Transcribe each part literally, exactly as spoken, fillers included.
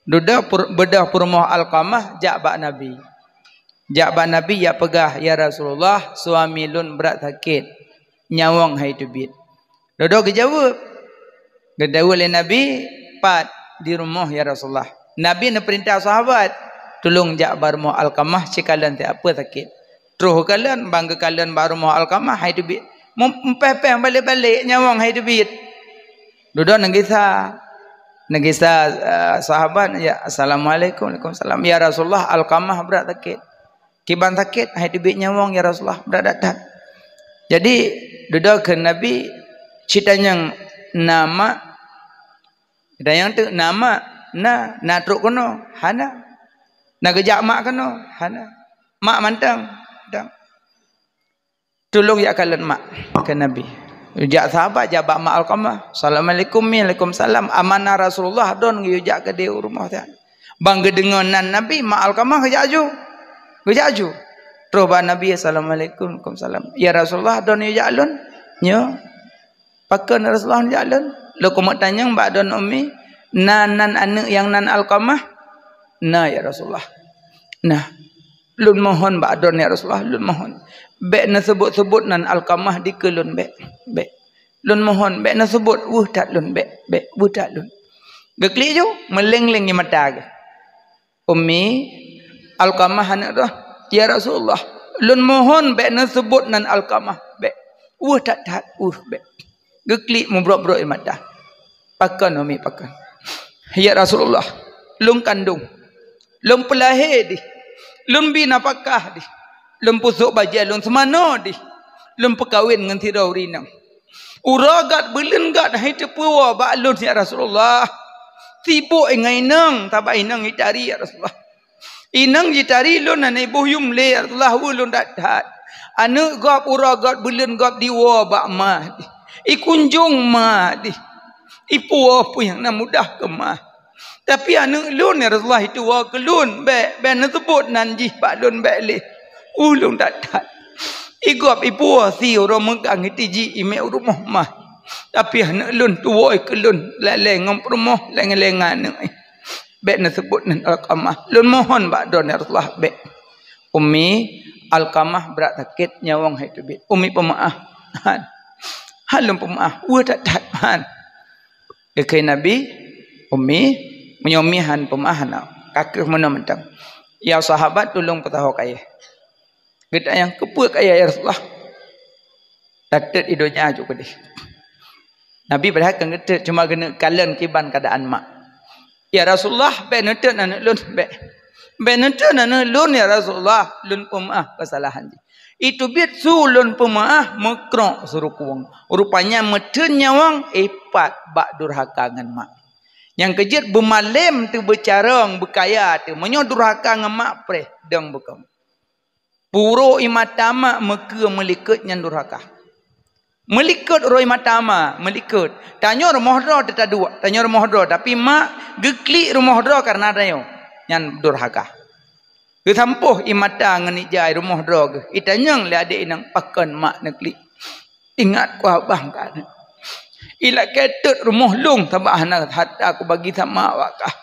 Dudoe pur-, beudôh peurumoh Alqamah jak bak Nabi. Jak bak Nabi, jak peugah, "Ya Rasulullah, suami lôn brat sakét, nyawöng han teubiet." Dudoe geujaweueb. Geujaweueb lé Nabi, "Pat di rumoh, ya Rasulullah?" Nabi neupeurintah sahabat, "Tulông jak bak rumoh Alqamah, sikalon teuh, peue sakét." Troh geukalon, ban geukalon bak rumoh Alqamah, han teubiet. Mum-, mupéh-péh balek-balek, nyawöng han teubiet. Dudoe neugisa. Neugisa, eh, sahabat, "Ya, assalamualaikum." "Waalaikumsalam." "Ya Rasulullah, Alqamah brat sakét." "Kiban sakét?" "Han teubiet nyawöng, ya Rasulullah, brat that-that." Jadi, dudoe kheun Nabi, "Cit tanyöng na mak?" Tanyöng teuk, "Na mak?" "Na." "Na trok keunoe?" "Hana." "Na geujak mak keunoe?" "Hana." "Mak mantong?" "Mantong." "Tulông jak kalon mak," kheun Nabi. Jak sahabat, jak bak mak Alqamah. "Assalamualaikum, Mi." "Waalaikumsalam." "Amanah Rasulullah, don geuyue jak keudeh u rumoh teuh." Ban geudeungoe nan Nabi, mak Alqamah geujak aju. Geujak aju. Troh bak Nabi, "Assalamualaikum." "Waalaikumsalam." "Ya Rasulullah, don yue jak lôn?" "Nyoe." "Pakon Rasulullah jak lôn?" "Lôn keumeung tanyöng bak droen Ummi, na nan aneuëk nyang nan Alqamah?" "Na, ya Rasulullah." "Nah, lôn mohon bak droen, ya Rasulullah, lôn mohon. Bék neuseubut-seubut nan Alqamah dikeue lôn, bék, bék. Lôn mohon, bék neuseubut, weueh that lôn, bék, bék, weueh that lôn." Geuklik ju, meuleng-leng ie mata geuh. "Ummi, Alqamah aneuëk droe." "Ya Rasulullah, lôn mohon bék neuseubut nan Alqamah, bék. Weueh that-that, weueh, bék." Geuklik mubrok-brok ie mata. "Pakon, Ummi, pakon?" "Ya Rasulullah, lôn kandong, lôn peulahé dih, lôn bi nafakah dih, lôn pusok bajée lôn seumanoe dih, lôn peukawen ngon sidroe ureuëng inong. Uroe göt buleuen göt han teupeuwoe bak lôn, ya Rasulullah. Sibok ngon inong, sabab inong jitari, ya Rasulullah. Inong jitari lôn hana iboh yum lé, ya Rasulullah, weueh lôn that-that. Aneuëk gob uroe göt buleuen göt diwoe bak ma dih, ikunjong ma dih, ipuwoe peue nyang na mudah keu ma. Tapi aneuëk lôn, ya Rasulullah, ituwoe keu lôn, bék, bék neuseubut nan jih bak lôn, bék lé. Weueh lôn that-that. Igob ipuwoe sie uroe meugang itijih imék u rumoh ma. Tapi aneuëk lôn tuwoe keu lôn, lé-lé ngon peurumoh, lé-lé ngon aneuëk. Bék neuseubut nan Alqamah. Lôn mohon bak droen, ya Rasulullah, bék." "Ummi, Alqamah brat sakét, nyawöng han teubiet. Ummi peumeuáh." "Han, han lôn peumeuáh, weueh that-that, han." Geukheun Nabi, "Ummi, meunyoe Ummi han peumeuáh, na, ka kheueh meunoe mantong. Ya sahabat, tulông peusaho kayée." Geutanyong, "Keupeue kayée, ya Rasulullah?" "Tateut i donya aju keudeh." Nabi padahai kon geuteut, cuma geuneuk kalon kiban keuadaan mak. "Ya Rasulullah, bék neuteut aneuëk lôn, bék. Bék neuteut aneuëk lôn, ya Rasulullah, lôn peumeuáh keusalahan jih. Iteubiet su lôn peumeuáh, meukrok sirukong. Rupanya meuteun nyawöng, ipat bak durhaka ngon mak. Nyang keu jeuet beumalém teuh, beucarông, beukaya teuh, meunyoe durhaka ngon mak preh, dong beukom." Puro ie mata mak meukeue meulikot nyan durhaka. Meulikot uroe ie mata mak, meulikot. Tanyoe rumoh droe teuh taduek, tanyoe rumoh droe, tapi mak geuklik rumoh droe kareuna tanyoe, nyan durhaka. Geusampôh ie mata ngon ija rumoh droe geuh. Itanyong lé adék inong, "Pakon mak neuklik?" "Ingat ku abang ka aneuëk. Ilakée teut rumoh lôn, sabab hana hareuta kubagi sama awak kah.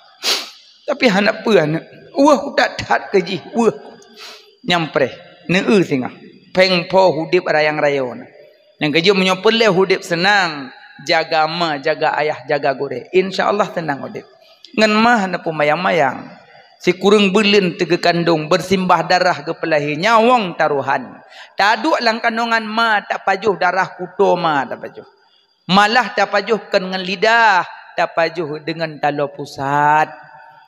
Tapi hana peue aneuëk. Weueh kuthat-that keu jih, weueh." Nyang preh, neueu singoh. Péng po udeb rayang-rayo na. Nyang keujeuet meunyoe peureulée udeb seunang, jaga ma, jaga ayah, jaga gurée. Insya Allah seunang udeb. Ngon ma hana peumayang-mayang. Sikureueng buleuen teugeukandong, beusimbah darah geupeulahé, nyawöng tarohan. Taduek lam kandongan ma, tapajoh darah kuto ma tapajoh. Malah tapajoh kon ngon lidah, tapajoh deungon taloe pusat.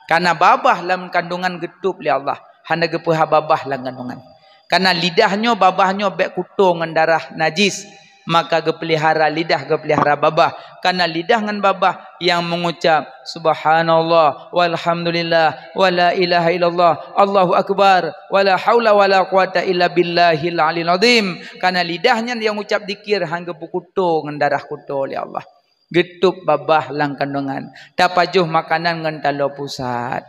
Kareuna babah lam kandongan geutôb lé Allah, hana geupeuhah babah lam kandongan. Kareuna lidah nyoe, babah nyoe bék kuto ngon darah najis. Maka geupeulihara lidah, geupeulihara babah. Kareuna lidah ngon babah nyang mengucap, "Subhanallah, walhamdulillah, wala ilaha illallah, Allahu akbar, wala haula wala quwata illa billahil aliyil azim." Kareuna lidah nyan nyang ucap dikir han geupeukuto ngon darah kuto lé Allah. Geutôb babah lam kandongan. Tapajoh makanan ngon taloe pusat.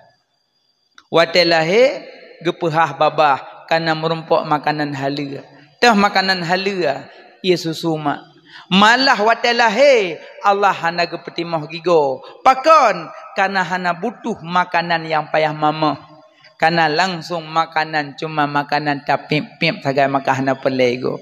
Watée lahé, geupeuhah babah, kareuna meurumpok makanan haleue. Teuh makanan haleue, ie susu mak. Malah watée lahé, Allah hana geupeutimoh gigoe. Pakon? Kana hana butuh makanan nyang payah mamöh. Kana langsong makanan cuma makanan tapiep-piep sagai maka hana peureulée goe.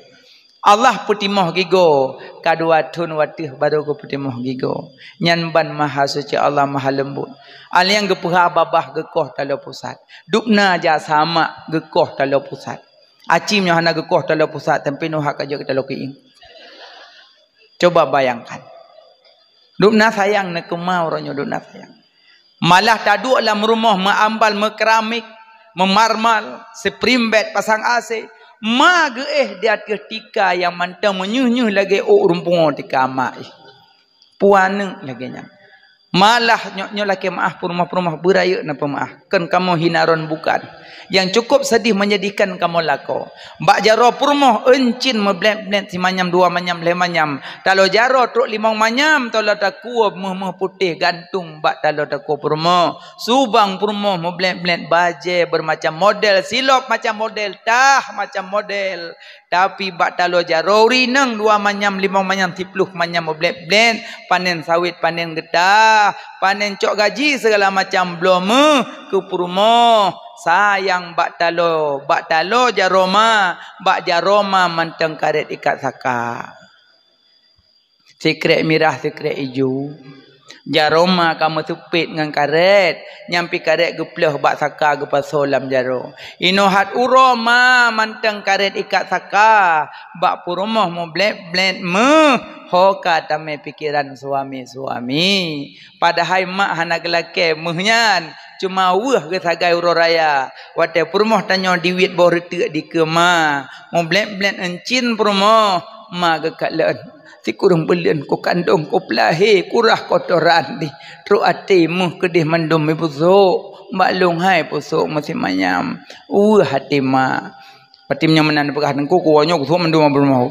Allah peutimoh gigoe, ka dua thon wateueh barô geupeutimoh gigoe. Nyan ban Mahasuci Allah Mahaleumbot. Aleng geupeuha babah geukoh taloe pusat. Dubna jasa mak geukoh taloe pusat. Aci meunyoe hana geukoh taloe pusat, tapi neuhak ka jeuet taloe keuieng. Coba bayangkan. Dubna sayang neukeuma uroe nyoe dubna sayang. Malah taduek lam rumoh meuambal meukeramik, meumarmal, spring bed pasang A C, ma geuéh di ateueh tika nyang mantong meunyoh-nyoh lagée ôk rumpung tika ma éh. Peue aneuk lagée nyan. Malah nyoe, nyoe lakée meuáh peurumoh-peurumoh beurayeuk na peumeuáh. Kon kamoe hina ron bukan. Nyang cukup sedih menyedihkan kamoe lakoe. Bak jaroe peurumoh euncin meublét-blét simanyam dua manyam lhée manyam. Taloe jaroe trok limong manyam taloe takue meuh-meuh putéh gantung bak taloe takue peurumoh. Subang peurumoh meublét-blét bajée beureumacam model, silop macam model, tah macam model. Tapi bak taloe jaroe uri inong dua manyam, limong manyam, siploh manyam meublét-blét, panen sawét, panen geutah, panen cok gaji, segala macam bloe meuh keu peurumoh. Sayang bak taloe, bak taloe jaroe ma, bak jaroe ma mantong karet ikat saka. Sikrek mirah, sikrek ijo. Jaroe ma ka meuseupet ngon karet, nyang pih karet geuplôh bak saka geupasoe lam jaroe. Inoe hat uroe ma mantong karet ikat saka, bak peurumoh meublét-blét meuh, ho ka tamé pikeran suami-suami. Padahai mak hana geulakée meuh nyan, cuma weueh geusagai uroe raya. Watée peurumoh tanyoe diwiet boh reuteuk dikeue ma, meublét-blét euncin peurumoh, ma geukalon. Sikureueng buleuen kukandong kupeulahé, kurah kotoran dih. Trok até meuh keudeh mandum mipusok. Bak lôn hai pusok meusimanyam. Weueh até ma. Pati meunyoe meunan peugah teungku, kuwoe nyoe kusok mandum abang rumoh.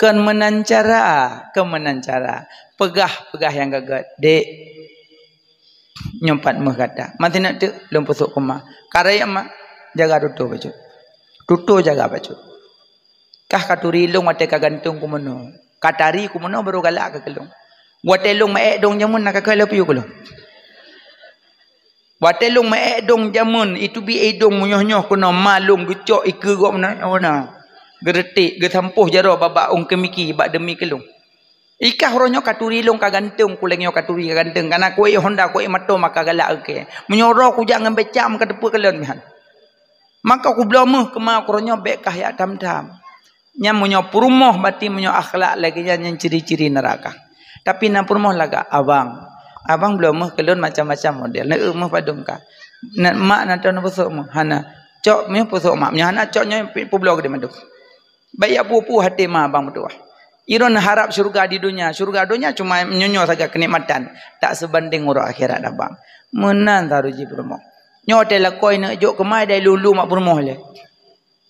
Kon meunan cara, kon meunan cara. Peugah, peugah nyang gét-gét. Dek, nyoe pat meuh gata. Maté nak teuk lôn pusok keuma. Karaya ma, jaga tutoe bacut. Tutoe jaga bacut. Kah ka turi lôn watée ka gantung kumeunoe. Ka tari kumeunoe barô galak keu lôn. Watée lôn meuék dong jameun na ka keu lôn piôh keu lôn. Watée lôn meuék dong jameun, itu bi ék dong meunyoh-nyoh keunoe ma lôn geucok ikeue gobnyan, oh na. Geureutek, geusampôh jaroe babah ong keumiki bak deumi keu lôn. Ikah uroe nyoe ka turi lôn ka gantung, kuleng nyoe ka turi ka gantung. Kana kuék honda kuék mato maka galak oke. Meunyoe roh kujak ngon becak maka teupeu keu lôn mihan. Maka kubloe meuh keuma uroe nyoe bék kah yak tham-tham. Nyan meunyoe peurumoh bati meunyoe akhlak lagée nyan, nyan ciri-ciri neuraka. Tapi na peurumoh lagak, "Abang, abang bloe meuh keu lôn macam-macam model." Neu meuh padum ka. Na mak na tau neupusok meuh. Hana. Cok meuh pusok mak. Meunyoe hana cok nyoe pi-, peubloe geude mandum. Baik ya pu-pu hati ma abang meutuah. Iron harap syurga di dunia. Syurga dunia cuma nyoe-nyoe saga kenikmatan. Tak sebanding uroe akhirat abang. Meunan taru ji peurumoh. Nyoe teuh lakoe neuk jok keumai dai lulu mak peurumoh lé.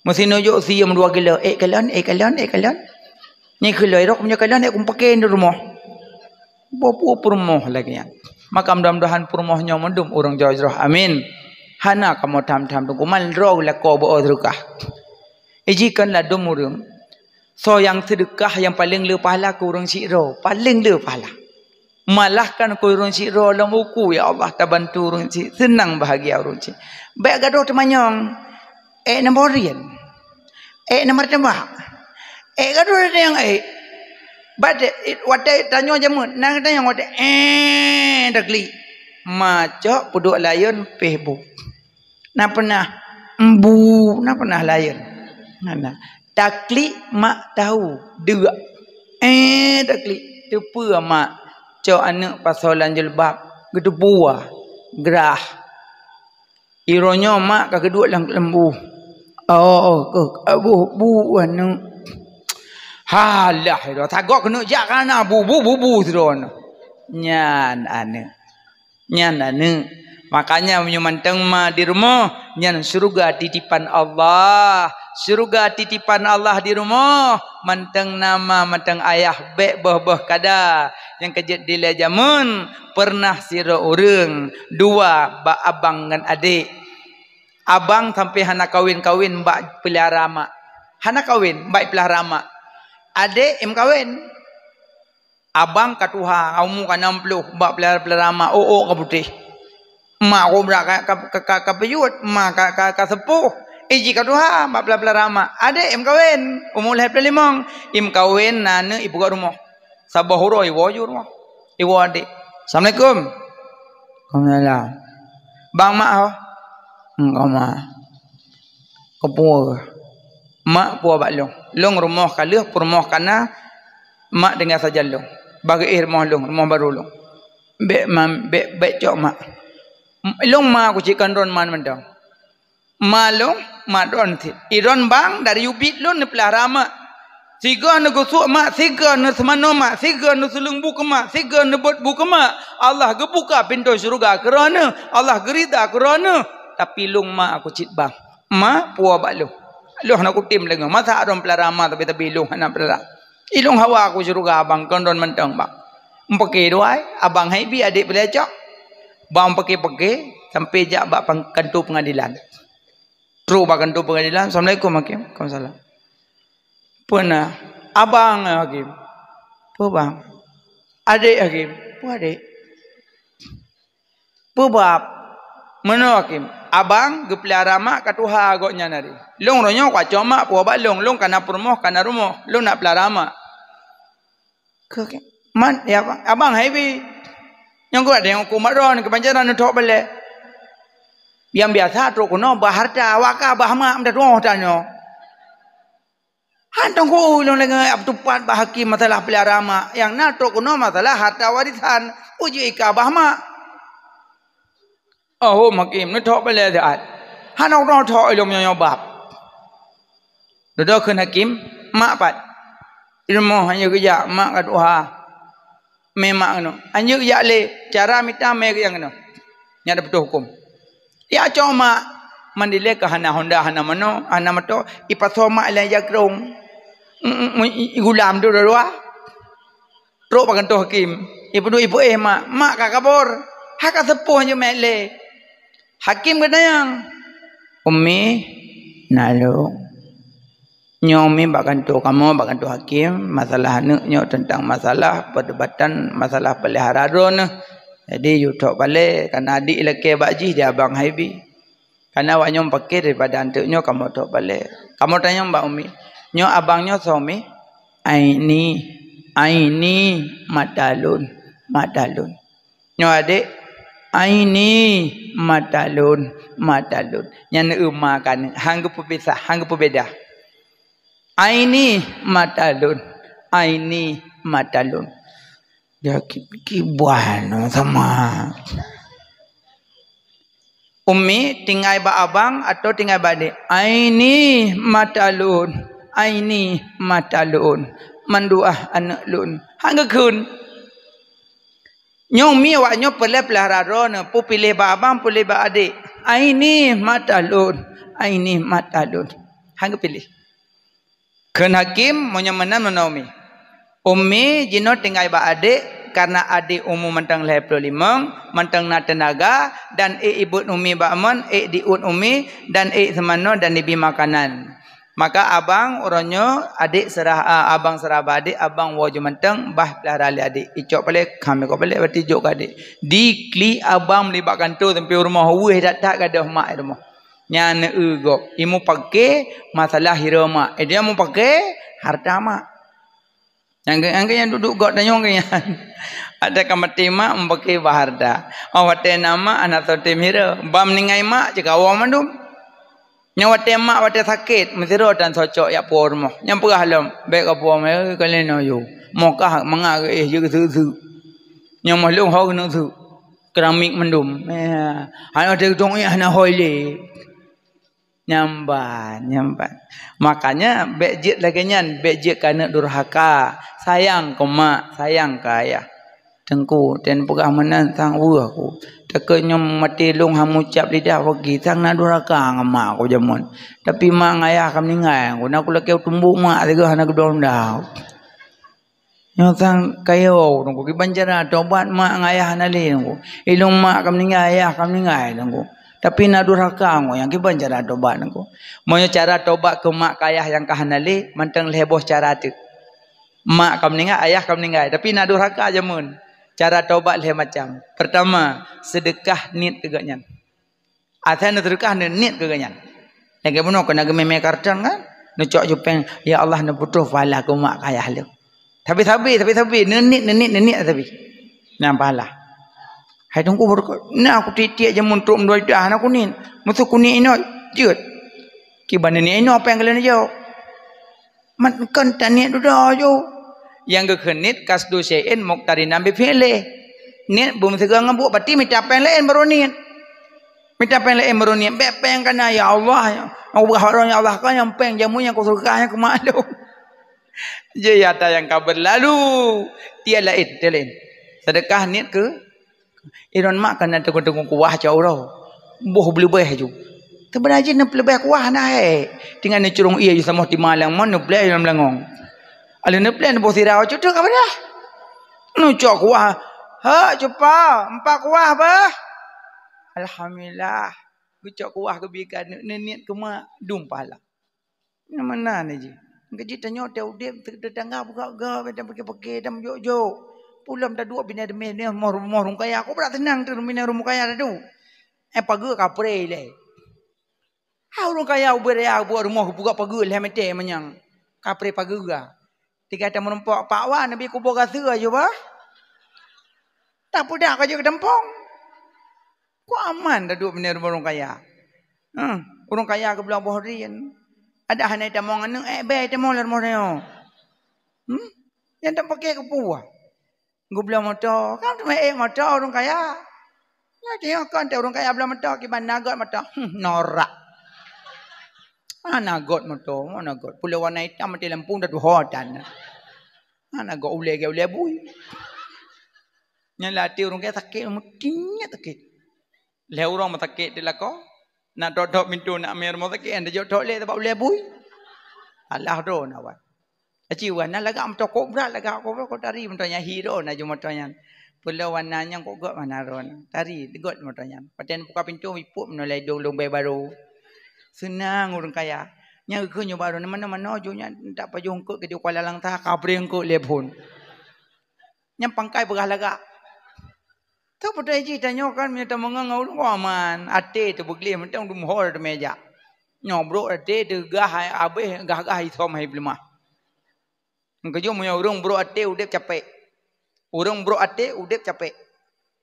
Meusinoe jok siem dua kilo, ék kalon, ék kalon, ék kalon. Ni kilo irok meunyoe kalon ék kumpake di rumoh. Boh pu peurumoh lagée nyan. Maka mudah-mudahan peurumoh nyoe mandum ureuëng jroh-jroh. Amin. Hana kamoe tham-tham teungku mal droe lakoe beu seudeukah. Iji kan ladum ureuëng. Soe nyang seudeukah nyang paleng le pahala keu ureuëng sidroe, paleng le pahala. Malah kan keu ureuëng sidroe lom uku, ya Allah, tabantu ureuëng si, seunang bahagia ureuëng si. Bék gadoh teumanyong. Ék na boh rien. Ék na martabak. Ék gadoh ada nyang ék. Bak watée tanyoe jameun, na tanyong watée, eh, taklik. Ma cok peuduek layeuen pih bu. Na peunah embu, na peunah layeuen. Hana. Taklik mak tahu, deuk. Eh, taklik. Teupeue mak cok aneuëk pasoe lam jilbab, geuteupue, grah. Iroe nyoe mak ka geuduek lam keuleuembu. Oh, keuh ka boh bu aneuëk. Halah, iroe tagok keuneuk jak kana bu, bu, bu, bu sidroe nyoe. Nyan aneuëk. Nyan aneuëk. Makanya meunyoe mantong ma di rumoh, nyan syeuruga titipan Allah. Syeuruga titipan Allah di rumoh, mantong na ma, mantong ayah, bék boh-boh kada. Nyang keujeuet dilée jameun, peureunah sidroe ureuëng, dua bak abang ngon adék. Abang sampai hana kawén-kawén bak peulihara mak. Hana kawén bak peulihara mak. Adék em kawén. Abang ka tuha, umu ka nam ploh, bak pelara-pelara mak, ôk-ôk ka putéh. Mak kobra ka, ka, ka, ka, ka peuyuet, mak ka, ka, ka seupôh. Eh, jih ka tuha, bak pelara-pelara mak. Adék i meukawen, umu lhèe ploh limong. I meukawen, na aneuk, i peugöt rumoh. Saboh uroe iwoe ju rumoh. Iwoe adék. "Assalamualaikum." "Waalaikumsalam." "Bang, mak ho?" "Hmm, ka mak." "Keupeue?" "Mak peue bak lôn. Lôn rumoh ka lheueh, peurumoh ka na, mak tinggai sajan lôn. Bah geuéh rumoh lôn, rumoh barô lôn." "Bèk, ma, bèk, bèk cok mak." "Lôn ma ku cit kon droen ma mantong." "Ma lôn, ma droen cit. I droen bang dari ubit lôn neupeulara mak. Sigoe neugeusuek mak, sigoe neuseumanoe mak, sigoe neuseuleueng bu keu mak, sigoe neubeuet bu keu mak. Allah geubuka pintoe syeuruga keu droeneuh, Allah geurida keu droeneuh. Tapi lôn ma ku cit bang. Ma peue bak lôn. Lôn hana kutem lé ngon. Masa droen peulara ma tapi, tapi lôn hana peulara. I lôn hawa ku syeuruga bang, kon droen mantong bang." Meupaké dua, abang hai bi, adék peulecok. Bang paké-paké sampai jak bak pang-, kanto peungadilan. Trok bak kanto peungadilan, "Assalamualaikum hakim." "Waalaikumsalam." "Peue na?" "Abang hakim." "Peue bang?" "Adék hakim." "Peue adék?" "Peue bab?" "Meunoe hakim, abang geupeulara mak ka tuha gobnyan hari. Lôn roh nyoe kucok mak peue bak lôn, lôn ka na peurumoh, ka na rumoh, lôn nak peulara mak." Keu, keu, man, ya, abang, abang hai bi. Nyang kuat deh, huköm mak droen, keubancaran neuthok balèe. Nyang biasa trok keunoe bah hareuta, awak ka bah mak, meudah tuoh tanyoe. Han teungku lôn lagèe ap tupat bak hakim masalah peulara mak. Nyang na trok keunoe masalah harta warisan. Uji ika bah mak. Oh, hakim, neuthok balèe siat. Hana uroe thok ilôn nyoe bab. Dudoe kheun hakim, "Mak pat?" "I rumoh, hana geujak, mak ka tuha." "Mé mak keunoe." "Hana geujak lé, cara mita mé geujak keunoe." Nyan dah putôh huköm. Ya cok mak, mandilé ka hana honda, hana manoe, hana moto, ipasoe mak ilèe jakrong. Mm, mm, mm, i, i gulam tu dua-dua. Trok bak kanto hakim. Ipeuduek ipeuéh mak, mak ka kabor. Hai ka seupôh jeuet mat lé. Hakim geutanyong, "Umi, na lôn. Nyoe umi bak kanto kamoe, bak kanto hakim, masalah aneuk nyoe teuntang masalah perdebatan, masalah peulihara droeneuh. Jadi, yue thok balèe, kareuna adik lakèe bak jih di abang hai bi. Kareuna awak nyoe paké daripada anteuk nyoe kamoe thok balèe." Kamoe tanyong bak umi, "Nyoe abang nyoe soe umi?" "Aini, Aini mata lôn, mata lôn." "Nyoe adék?" "Aini mata lôn, mata lôn." Nyan eu ma ka aneuk, han geupeupisah, han geupeubeda. "Aini mata lôn, Aini mata lôn." Ya ki-, kiban sama. "Umi tinggai bak abang atau tinggai bak adék?" "Aini mata lôn, Aini mata lôn. Mandua aneuk lôn." Han geukheun. Nyoe umi awak nyoe peureulèe peulihara droeneuh, peu piléh bak abang, peu piléh bak adék. "Aini mata lôn, Aini mata lôn." Han geupiléh. Kheun hakim, "Meunyoe meunan meunoe umi. Umi jinoe tinggai bak adék, kareuna adék umu mantong lhèe ploh limong, mantong na teunaga, dan ék ibeuet umi bak mon, ék diuet umi, dan ék seumanoe dan ibi makanan." Maka abang uroe nyoe adék seurah, a, abang seurah bak adék, abang woe ju mantong bah peulihara lé adék. Icok palèe, kami ko palèe, bati jok keu adék. Diklik abang meulibak kanto sampoe u rumoh, weueh that-that gadôh mak i rumoh. Nyan eu gob. Imu paké masalah hiro mak. Eh, dia mu paké harta mak. Nyang ke, nyang ke nyang duduek gob tanyong ke nyan. Ada ka maté mak, meupaké bah harta. Oh, watèe na mak, hana soe tem hira. Bak meuninggai mak, ceukawoe mandum. Nyoe watèe mak, watèe sakét, meusidroe tan socok jak puwoe rumoh. Nyang peugah lom, "Bèk ka puwoe, meuh, ka lheueh nyoe yue." Moh kah mangat geuéh, jeuet geuseuk-seuk. Nyoe moh lôn ho keuneuk seuk. Keramik mandum. Eh, hana teuntông éh, hana hôi lé. Nyamban, nyamban. Makanya, bèk jeuet lagèe nyan, bèk jeuet keu aneuk durhaka. Sayang keu mak, sayang keu ayah. Teungku, ten peugah meunan sang weueh ku. Takot nyoe maté lôn han mucap lidah pagi, sang na durhaka ngon mak ku jameun. Tapi mak ngon ayah ka meuninggai, ku na ku lakèe tumbok mak sigoe hana geudong dah. Nyoe sang kayô, Teungku, kiban cara tobat mak ngon ayah hana lé, Teungku. Ilôn mak ka meuninggai, ayah ka meuninggai, Teungku. Tapi na durhaka, Teungku, nyang kiban cara tobat, Teungku. Meunyoe cara tobat keu mak keu ayah nyang ka hana lé, mantong lhèe boh cara teuk. Mak ka meuninggai, ayah ka meuninggai, tapi na durhaka jameun. Cara taubat lhèe macam. Pertama, seudeukah niet keu gobnyan. Asai neuseudeukah, neuniet keu gobnyan. Lagèe bunoe keunan geumè-mè karton kan? Neucok jupeng, "Ya Allah, neuputôh pahala keu mak keu ayah lôn." Sabe-sabe, sabe-sabe, neuniet, neuniet, neuniet sabe. Nyan pahala. Hai Teungku, beureukat. Na kutiek-tiek jameun trok meudua juta, hana kuniet. Meuseu kuniet inoe, jeuet. Kiban neuniet inoe, péng keu lôn jaweueb. Mat kon taniet dudoe ju. Nyang geukheun niet qasdu syai'in muqtarinan bi fi'lih. Niet beumeusigoe ngon buet, berarti mita péng laén baru niet. Mita péng laén baru niet. Bèk péng kana, "Ya Allah, ya, aku beugah droe, ya Allah, kon nyang péng jameun nyang kuseudeukah nyan keu mak lôn." Jeuet ata nyang ka beurlalu. Tiep laén, tiep laén. Seudeukah niet keu Iron mak kana teungoh-teungoh kuah cot uroe. Boh beuleubeh ju. Teubeuna jih neupeuleubeh kuah na hai. Tinggai neucurông ié ju samoh timalang mon neupleh lam langong. Alheuh neupleh neuboh sira cot teuk ka beudah. Neucok kuah. "Ha, cupa, empat kuah bah." Alhamdulillah. Geucok kuah geubi keu aneuk, neuniet keu mak, dum pahala. Nyang meunan jih. Keujeuet tanyoe teuh udép, teu-, teutangga beuka-beuka, dan pike-pike, dan jok-jok. Pulom taduek binéh deumé, binéh rumoh, rumoh ureueng kaya. Kok brat seunang teuh binéh rumoh kaya taduek. Eh, pageue kapré ilèe. Ha, ureueng kaya ubé raya buet rumoh, buka pageue lhèe mètè manyang. Kapré pageue ga. Tinggai tameurumpok, Pak Wan, neubi kuboh gaseue aja bah. Tapeudak ka jeuet keu tampông. Kok aman taduek binéh rumoh ureueng kaya? Huh, ureueng kaya geubloe boh drien. Adak hana jitamong aneuk, ék bèe jitamong lam rumoh tanyoe. Hmm? Nyang tapakè keupeue? Geubloe moto, kan teuma ék moto ureueng kaya. Nyan tanyoe kon teuh ureueng kaya bloe moto, kiban na göt moto. Hmm, norak. Hana göt moto, hana göt. Pulo warna itam mati lampu dah tuho tan. Hana göt ulèe, ulèe bui. Nyan lam até ureueng kaya sakét, meuti nyan sakét. Lhèe uroe meutakét teuh lakoe, nak thok-thok pintoe nak mé rumoh sakét, han teujok thok lé sabab ulèe bui. Alah droe na wan. Aci wan na lagak moto kok brat, lagak kok brat, kok tari moto nyan hi droe na ju moto nyan. Peulom wan na nyang kok göt mana droe na. Tari göt moto nyan. Paten buka pintoe ipok meunoe lé dong lôn bèe barô. Seunang ureueng kaya. Nyang geukheun nyoe barô na manoe-manoe ju nyan tak pajoh eungkôt keu di Kuala Langsa, kapré eungkôt lé phon. Nyang pangkai peugah lagak. Teupeuteuh jih tanyoe kan meunyoe tameungon ngon ureueng aman, até teuh beugleh mantong dum hol teumé jak. Nyoe brok até teuh gah hai abéh, gah-gah isom hai peuleumah. Nyang keujeuet meunyoe ureueng brok até udép capék. Ureueng brok até udép capék.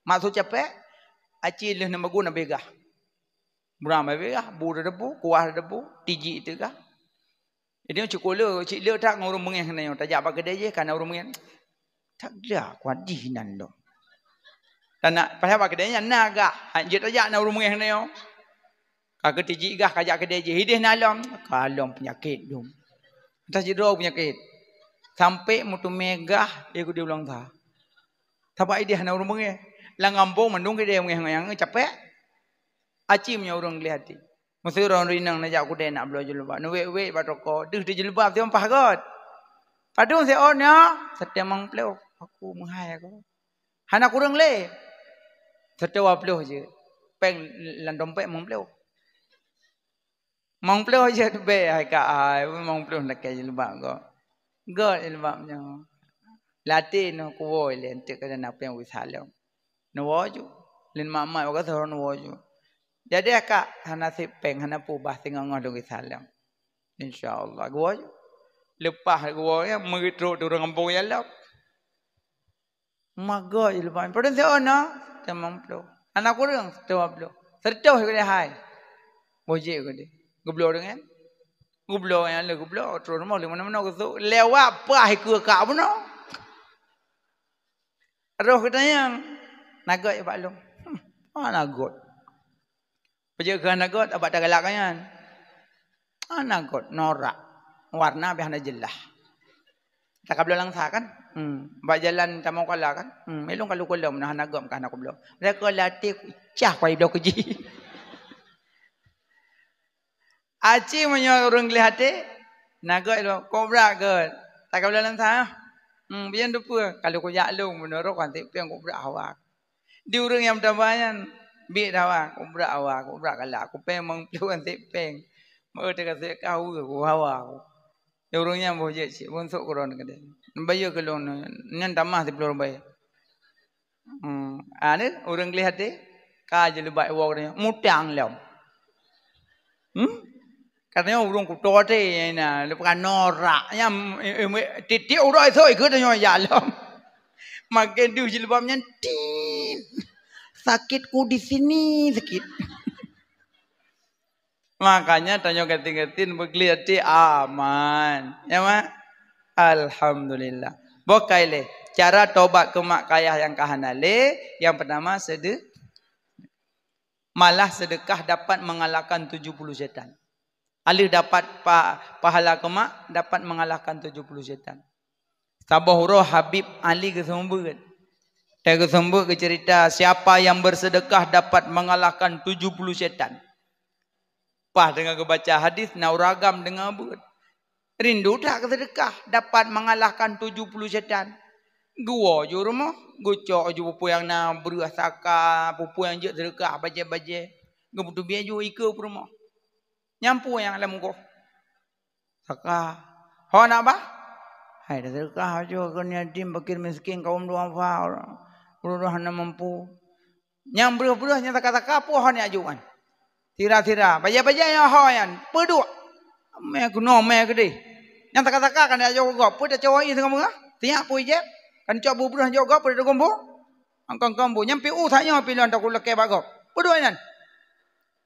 Maksud capék, aci lheueh neumeugun abéh gah. Buram abéh gah, bu teudebu, kuah teudebu, tijik teuh gah. Jadi cit le, cit le that ngon ureueng beungéh keunoe nyoe. Tajak bak keudè jih ka na ureueng beungéh. That gleh kuat jih nan lom. Tajak bak keudè nyan na gah. Han jeuet tajak na ureueng beungéh keunoe nyoe. Ka keutijik gah kajak keudè jih. Idéh na lom. Ka lom peunyakét dum. Entah sidroe peunyakét. Sampoe meuteumé gah, eh, keu di ulang sa. Sabab idéh na ureueng beungéh. Lam gampông mandum keudè beungéh ngon nyang capék. Aci meunyoe ureueng gleh até. Meusidroe ureueng inong neujak keudè nak bloe jilbab, neuwét-wét bak toko, deuh teuh jilbab siom paih göt. Padum siôn nyoe? Siteungoh limong ploh. Aku meuhai aku. Hana kureueng lé. Siteungoh dua ploh jeuet. Péng lam dompet limong ploh. Limong ploh jeuet bèk hai ka ai, limong ploh lakèe jilbab göt. Göt jilbab nyoe. Lam até noh kuwoe lé, eunteuk ka na péng weueh saleuem. Neuwoe ju. Lôn mat-mat bak gasoe neuwoe ju. Jadi kak hana sép péng, hana peue bah singoh-ngoh lôn geusaleuem. Insya Allah geuwoe ju. Leupah geuwoe nyan, meugeut trok di ureueng gampông nyang lom. Magok jilbab. Padum siôn na? Limong ploh. Hana kureueng, dua ploh. Seratus keudéh hai. Boh jeuet keudéh. Geubloe deungon. Geubloe nyang le geubloe, trok rumoh lé meunoe-meunoe geusok. Lewat paih keue kak bunoe. Roh geutanyong, "Na göt bak lôn?" "Hmm, hana göt." "Peue jeuet keu hana göt, abak tagalak nyan?" "Hana göt, norak. Warna pih hana jeulaih." Takabloe langsa kan? Hmm, bak jalan tamong kala kan? Hmm, ilong kalu kulom na hana göt ka hana kubloe. Mereka latih cah kuai bloe keuji. Aci meunyoe ureueng gleh até, na göt lom, kobra göt. Takabloe langsa, ah. Hmm, biyan dupeue, ka lheueh kujak lôn, meunurot kan sép péng kobra hawa. Di ureueng nyang meutamah nyan, biet hawa, kobra hawa, kobra galak, kupéng limong ploh kan sép péng. Meu teuka sép ka hawa, ku hawa. Ya, ureuëng nyan boh jeuet cit, bonsok keudroe keudeh. Bayeue keu lôn nyan tamah siplôh ribèe. Hmm, ah, ni ureuëng gleh até ka jeuleubak iwoe nyan mutang lom. Hmm? Katanya ureuëng kuto até na leupah norak nyam, tiep-tiep uroe esok ikeu tanyoe jak lom. Makin deuh jilbab nyan, tin. Sakitku di sini, sakit. Makanya tanyoe gati-gati beugleh até aman. Ya, Mak? Alhamdulillah. Boh kai lé. Cara tobat keu mak kayah nyang ka hana lé, yang pertama sede-, malah sedekah dapat mengalahkan tujuh puluh setan. Aleuh dapat pa-, pahala keu mak, dapat mengalahkan tujuh puluh setan. Saboh uroe Habib Ali geuseumeubeuet. Teuh geuseumeubeuet geuceurita, siapa yang bersedekah dapat mengalahkan tujuh puluh setan. Paih deungon geubaca hadis, na ureuëng agam deungon beuet. Rindu that keu seudeukah, dapat mengalahkan tujuh puluh setan. Geuwoe ju rumoh, geucok ju peue-peue nyang na, breueh saka, peue-peue nyang jeuet seudeukah, bajée-bajée. Geupeutubiet ju ikeue peurumoh. Nyang peue nyang lam goh? Saka. Ho na bah? Hai, seudeukah ju keu yatim, fakir, miskin, kaum duafa, ureuëng hana mampu. Nyang breueh-breueh nyang saka-saka peue ho nyan aju nyan. Sira-sira, bajée-bajée nyang ho nyan, peuduek. Mé keunoe, mé keudeh. Nyang saka-saka kan aju gob, peue tacok ié singoh beungoh? Siyak peue ijép? Kan cok bu breueh jok gob, peue tagom bu? Angkong-kong bu. Nyang pi u that nyoe pi lôn takulakée bak gob. Peuduek nyan.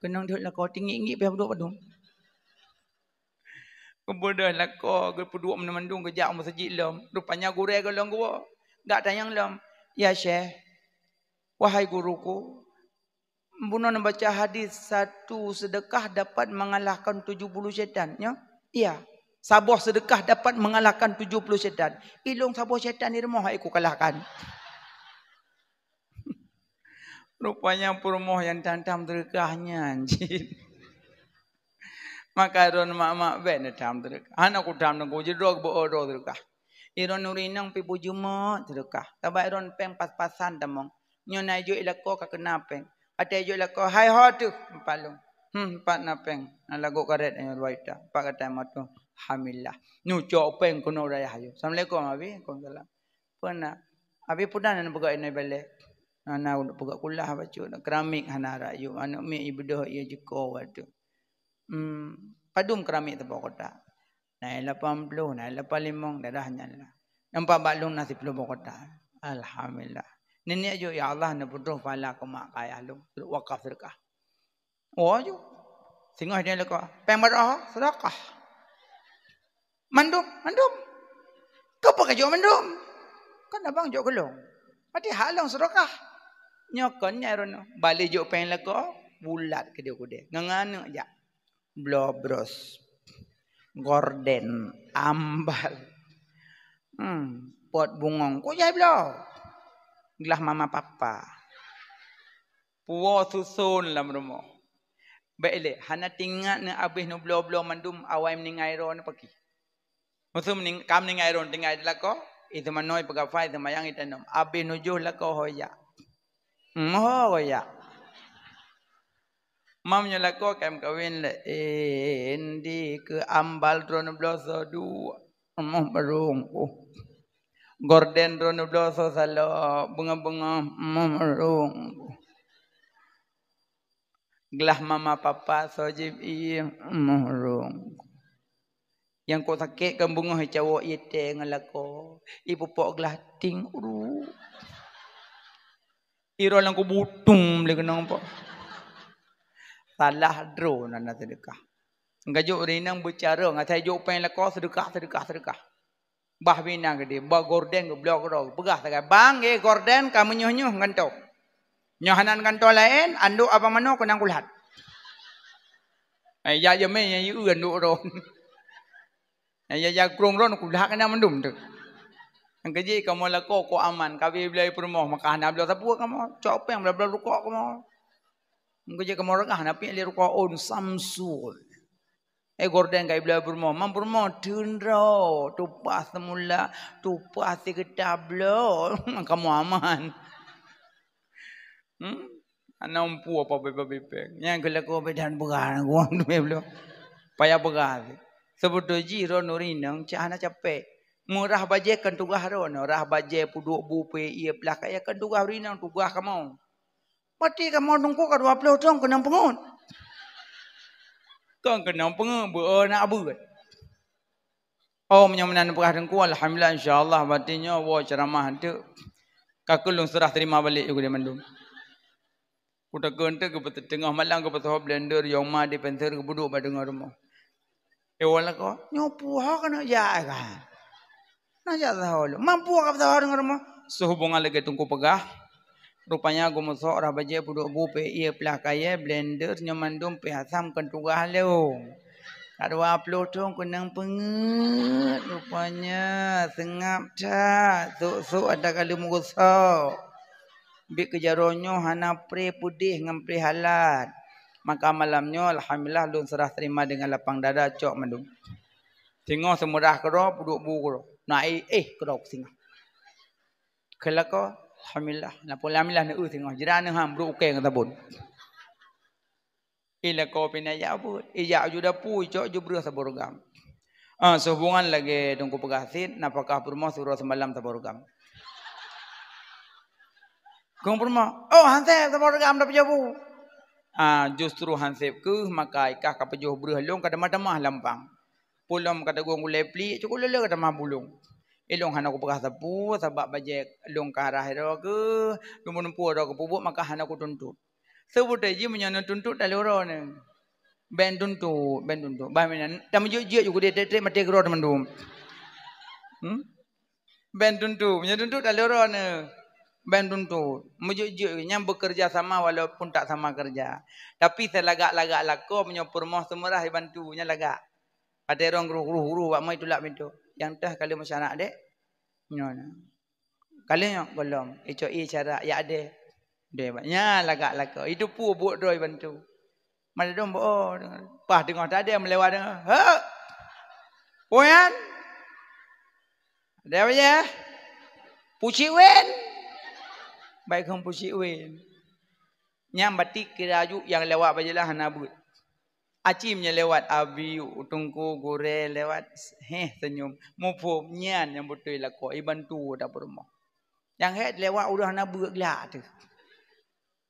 Keunong deuek lakoe tinggi-tinggi pih peuduek padum. Keubeudoh lakoe geupeuduek mandum-mandum geujak u meuseujid lom. Rupanya gurée goh lom geuwoe. Geutanyong lom, "Ya Syekh, wahai guruku, bunoe neubaca hadis, satu sedekah dapat mengalahkan tujuh puluh setan, nyo?" "Iya." "Saboh sedekah dapat mengalahkan tujuh puluh setan." "Ilong saboh setan di rumoh hai kukalahkan." Rupanya peurumoh nyang tam-tam seudeukah nyan cit. Maka droen mak-mak bèk neutam seudeukah. Hana kutam teungku, jidroe beu droe seudeukah. Droen ureueng inong pih bujeumeuk seudeukah. Sabab droen péng pas-pasan tamong. Nyoe na ijok i lakoe ka keuna péng. Watèe ijok i lakoe, "Hai ho teuh?" "Empat lôn." "Hmm, empat na péng. Na lagot karét nyoe dua juta. Empat gata lima reutôh. Alhamdulillah." Neucok péng keunoe u dayah yôh. "Assalamualaikum, Abi." "Waalaikumsalam." "Peue na?" "Abi, peue na neupeugah inoe balèe?" "Na, na peugah kulah bacut. Keramik hana rayuem. Aneuk miet ibeudôh ié jiko watèe." "Hmm, padum keramik saboh kotak?" "Na lapan ploh, na lapan limong, dadah nyan lah. Nampak bak lôn na siplôh boh kotak." "Alhamdulillah." Nenek jok, "Ya Allah, neupeutroh pahala keu mak keu ayah lôn, wakaf seudeukah." Oh, jok. Singoh dia leuka, "Péng baroe seudeukah?" "Mandum, mandum." "Keupeue kajok mandum?" "Kan abang jok keu lôn. Pati hak lôn seudeukah." Nyoe kon nyang droeneuh, balik jok péng lakoe, bulat keudeh-keudeh. Ngon aneuk jak. Bloe bros, gorden, ambal. Hmm, pot bungong. Kok jai bloe? Glah mama papa. Puwoe suson lam rumoh. Bèk lé, hana teuingat neuh abéh neubloe-bloe mandum awai meuninggai droe neupaki. Meuseu meuning-, ka meuninggai droe tinggai di lakoe, i teumanoe peugafai, teumayang i tanom. Abéh neujoh lakoe ho jak. Moho ho jak. Mam nyoe lakoe ka meukawen lé, eh, di keu ambal droeneuh bloe soe dua. Emoh barong, oh. Gorden droeneuh bloe soe salop, beungoh-beungoh, emoh barong. Glah mama papa soe jieb ié, emoh barong. Nyang kok sakét kan beungoh icawök ié tée ngon lakoe, ipupok glah ting, uru. Iroe lam kubu tum lé keunong po. Salah droe na, na seudeukah. Gajok ureueng inong beucarông, asai jok péng lakoe seudeukah, seudeukah, seudeukah. Bah bina geude, bah gorden geubloe keudroe, peugah sagai, "Bang, eh, gorden ka meunyoh-nyoh ngon toh. Nyoe hana ngon toh laén, andok abang manoe keunong kulat." Eh, jak jamé nyang yue andok droe. Eh, ya, ya, krong droe kulat keunan mandum tu. Nyang keujih kamoe lakoe kok aman, kabi bloe peurumoh, maka hana bloe sapeue kamoe, cok péng bloe-bloe rukok kamoe. Nyang keujih kamoe reugah na piek lé rukok on Samsul. Eh, gorden ka ibloe peurumoh. Mam peurumoh teunro, tupaih seumula, tupaih sigeutah bloe. Kamoe aman. Hmm? Hana umpu apa bebe-bebe. Nyang keu lakoe bedan peugah, gua tu bloe. Payah peugah. Seubeutôi jih droeneuh ureueng inong cit hana capek. Meurah bajée kon tugaih droeneuh, rah bajée, peuduek bu, peuék ié, plah kayée kon tugaih ureueng inong, tugaih kamoe. Pati kamoe teungku ka dua ploh thon keunong peungeut. Kon keunong peungeut, beu-o na beuet. Oh, meunyoe meunan peugah teungku, alhamdulillah, insya Allah, batin nyoe woe ceuramah eunteuk. Ka keuh lôn seurah teurima balek ju keudeh mandum. Kutakheun teuk geupeuteungoh malam geupeusoe blender, yong ma, dispenser geupeuduek bak teungoh rumoh. Eh, wala ko, nyoe puha keuneuk jak ka. Na jak saho lom. Mampu ka saho deungon rumoh. Seuhubongan lagée teungku peugah. Rupanya geumeusok rah bajée, peuduek bu, peuék ié, plah kayée, blender, nyoe mandum pih asam kon tugaih lôn. Ka dua ploh thon keunong peungeut rupanya, seungab that, sôk-sôk ata ka lheueh meugusok. Bit keu jaroe nyoe hana preh peudeh ngon preh halat. Maka malam nyoe alhamdulillah lôn seurah teurima deungon lapang dada cok mandum. Singoh seumeurah keudroe, peuduek bu keudroe. Na éh, éh keudroe singoh. Kheun lakoe, alhamdulillah. Na po alhamdulillah neueu singoh. Jira neuham brok ukée ngon sabon. Ilakoe pih na jak beuet. Ijak ju dapu, icok ju breueh saboh reugam. Ah, seuhubongan lagée teungku peugah cit, nafakah peurumoh siuroe seumalam saboh reugam. Kong peurumoh, "Oh, hanseb saboh reugam dapeujabu." Ah, justru hanseb keuh maka ikah ka peujoh breueh lôn ka tamah-tamah lampang. Pulom ka tagong gulée plik, cukop lé-lé ka tamah bulong. Ilong hana kupeugah sapeue, sabab bajée lôn ka rhah droe keuh, lôn meunumpu droe keuh peubuet maka hana kutuntot. Seubeutôi jih meunyoe neutuntot taleuroe nyoe. Ben tuntot, ben tuntot. Bah meunan, tameujeuet-jeuet ju keudeh treb-treb maté keudroe teumandum. Hmm? Ben tuntot, meunyoe tuntot taleuroe nyoe. Ben tuntot. Meujeuet-jeuet nyang bekerja sama walaupun tak sama kerja. Tapi seulagak-lagak lakoe meunyoe peurumoh seumeurah jibantu, nyan lagak. Watée rong ruh-ruh-ruh bak mai tulak pintoe. Nyang teuh kali meusyarak dek. Nyoe na. Kali nyoe gohlom, icok ie cara yak deh. Deh, nyan lagak lakoe. Itu peue buet droe bantu. Mada dong bo, pah teungoh tadeng meulewat deungoe. Hek! Puyan! Ada apa ya? Pucik wen! Baik kong pucik wen. Nyang batik kira aju nyang lewat bajeulaih hana beuet. Aci meunyoe lewat, abiuk, teungku, gurée lewat, héh, seunyum. Muphom, nyan nyang beutôi lakoe, ibantu ata peurumoh. Nyang hék lewat ureuëng hana beuet glak teuh.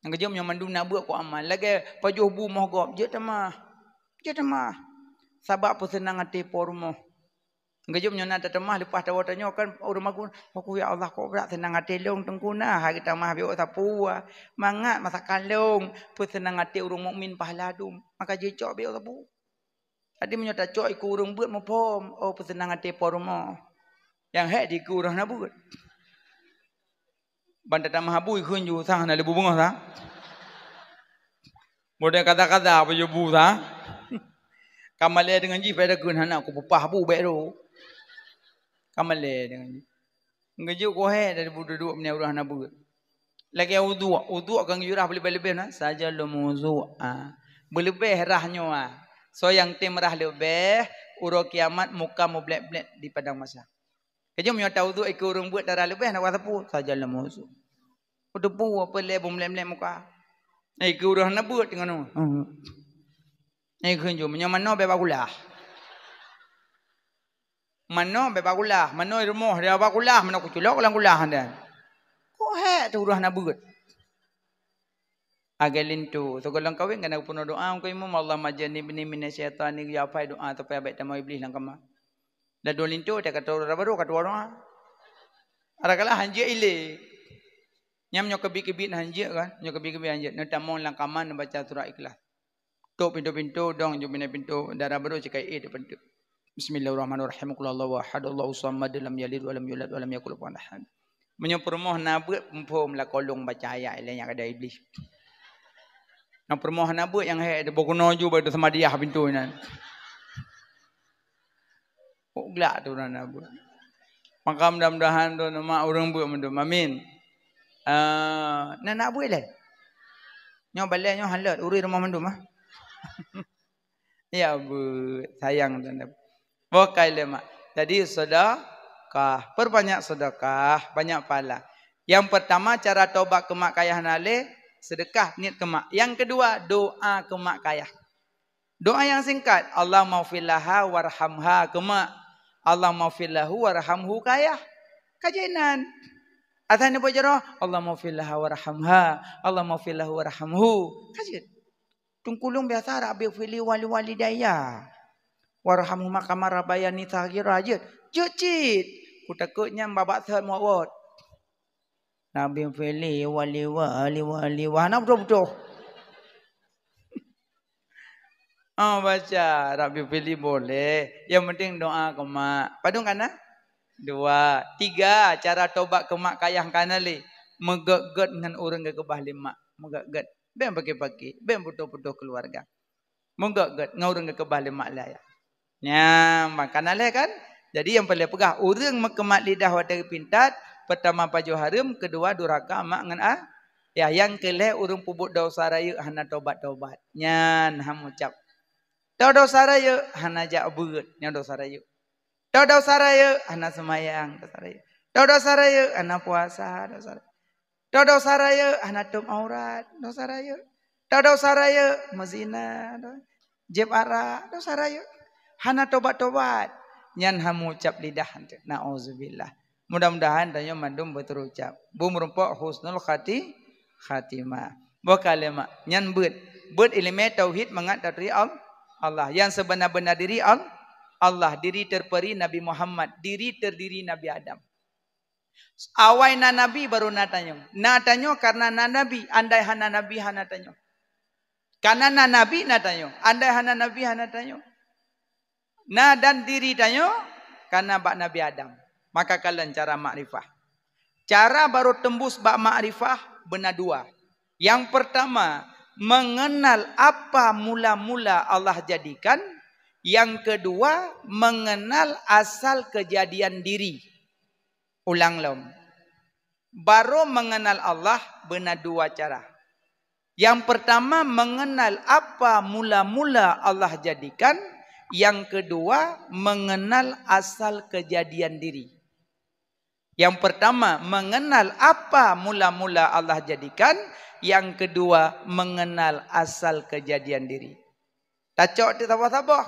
Nyang keujeuem nyoe mandum na beuet kok aman. Lagée pajoh bu moh gob, jeuet tamah. Jeuet tamah. Sabab peuseunang até po rumoh. Geujok nyoe na tateumah leupah tawoe tanyoe kan ureuëng magun, "Aku ya Allah, kok brat seunang até lôn teungku na, hari tamah biok sapeue. Mangat masakan lôn, peuseunang até ureuëng mukmin pahala dum. Maka jicok biok sapeue." Jadi meunyoe tacok iku ureuëng beuet muphom, oh peuseunang até po rumoh. Nyang hék di iku ureuëng hana beuet. Ban tatamah bu ikheun ju sang hana lé bu beungoh sa. Model kata-kata apa je bu sa. Kamalé dengan jih pada kheun hana ku peupah bu bék ro. Kamalé dengan jih. Ngeujok kohé dari bu duduk meni urang hana beuet. Lagée uduk, uduk kan jurah beulebeh-lebeh na. Saja lom uduk. Ah. Beulebeh rah nyoe. Ah. So nyang tem rah leubeh, uroe kiamat muka mublek-blek di padang mahsyar. Keujeuem nyoe ta uduk ikeu ureuëng beuet dara leubeh na wasapu saja lom uduk. Uduk pu apa lé beumeulek-melek muka. Ikeu ureuëng hana beuet teungoh nyoe. Ikeu jom nyoe manoe bak kulah. Manoe bak kulah, manoe rumoh dia bak kulah, manoe kuculok lam kulah dia. Kok hék tu ureuëng hana beuet. Agée linto, sigohlom kawén kana peunoh doa keu imum, Allahumma jannibni minasyaitani, ya pai doa supaya bék tamong iblis lam kama. Ladôm linto teuka toh dara barô ka tuwoe doa. Adakala hanjeuet ilé. Nyam nyoe keubiet-keubiet hanjeuet kan? Nyoe keubiet-keubiet hanjeuet. Neutamong lam kama neubaca surat Ikhlas. Tok pintoe-pintoe dong jubina pintoe dara barô sikai éh teupeunteuk. Bismillahirrahmanirrahim. Qul huwallahu ahad, Allahu samad, lam yalid walam yulad walam yakul kufuwan ahad. Meunyoe peurumoh na beuet muphom lakoe lôn baca ayat ilée nyan kada iblis. Nyang peurumoh na beuet nyang hék teuboh keunoe ju bak teuseumadiyah pintoe nyan. Kok glak tu na beuet. Maka mudah-mudahan tu nama ureuëng beuet mandum. Amin. Ah, na nak beuet lé. Nyoe balée nyoe halat ureuëng rumoh mandum ah. Ya beuet, sayang tu. Bokai lé mak. Jadi sedekah, perbanyak sedekah, banyak pahala. Yang pertama cara tobat keu mak kayah na lé, sedekah niet keu mak. Yang kedua doa keu mak kayah. Doa nyang singkat, "Allahummaghfir laha warhamha," keu mak. "Allahummaghfir lahu warhamhu," keu ayah. Ka jeuet nan. Asai neupeujaroe, "Allahummaghfir laha warhamha, Allahummaghfir lahu warhamhu." Ka jeuet. Teungku lôn biasa, "Rabbighfirli waliwalidayya warhamhuma kama rabbayani shaghira," jeuet. Jeuet cit. Kutakot nyan babah thot muwot. "Rabbighfirli waliwali wali wa," hana beutôi-beutôi. Oh, baca, "Rabbighfirli" boleh. Yang penting doa keu mak. Padum ka na? Dua. Tiga, cara tobat keu mak keu ayah ka na lé. Meugét-gét ngon ureueng geukeubah lé mak. Meugét-gét. Bék pakè-pakè. Bék putôh-putôh keuluwarga. Meugét-gét ngon ureueng geukeubah lé mak lé ayah. Nyan, maka na lhèe kan? Jadi nyang peureulèe peugah, ureueng meukeumat lidah watèe geupintat, peurtama pajoh hareuem, keudua durhaka mak ngon a-, yah, nyang keulhèe ureueng peubuet desya rayeuk hana tobat-tobat. Nyan han meuucap. Tadesya rayeuk hana jak beuet, nyan desya rayeuk. Tadesya rayeuk hana seumayang, desya rayeuk. Tadesya rayeuk hana puasa, desya rayeuk. Tadesya rayeuk hana tuem aurat, desya rayeuk. Tadesya rayeuk meuzina, do-, jieb arak, desya rayeuk. Hana tobat-tobat, nyan han meuucap lidah. Nauzubillah. Mudah-mudahan tanyoe mandum beuteurucap. Beumeureumpok husnul khati-, khatimah. Boh ka lheueh mak, nyan beuet. Beuet ileumèe tauhid mangat taturi Al-, Allah. Nyang seubena-bena diri Al-, Allah. Diri terperi Nabi Muhammad. Diri terdiri Nabi Adam. Awai na nabi, baru na tanyoe. Na tanyoe kareuna na nabi. Andai hana nabi, hana tanyoe. Kareuna na nabi, na tanyoe. Andai hana nabi, hana tanyoe. Na dan diri tanyoe kareuna bak Nabi Adam. Maka kalon cara makrifah. Cara baru teumbus bak makrifah beuna dua. Nyang peurtama, mengenal apa mula-mula Allah jadikan. Nyang keudua, mengenal asal keujadian diri. Ulang lom. Baru mengenal Allah beuna dua cara. Nyang peurtama, mengenal apa mula-mula Allah jadikan. Nyang keudua, mengenal asal keujadian diri. Nyang peurtama, mengenal apa mula-mula Allah jadikan. Nyang keudua, mengenal asal keujadian diri. Tacok teuk saboh-saboh.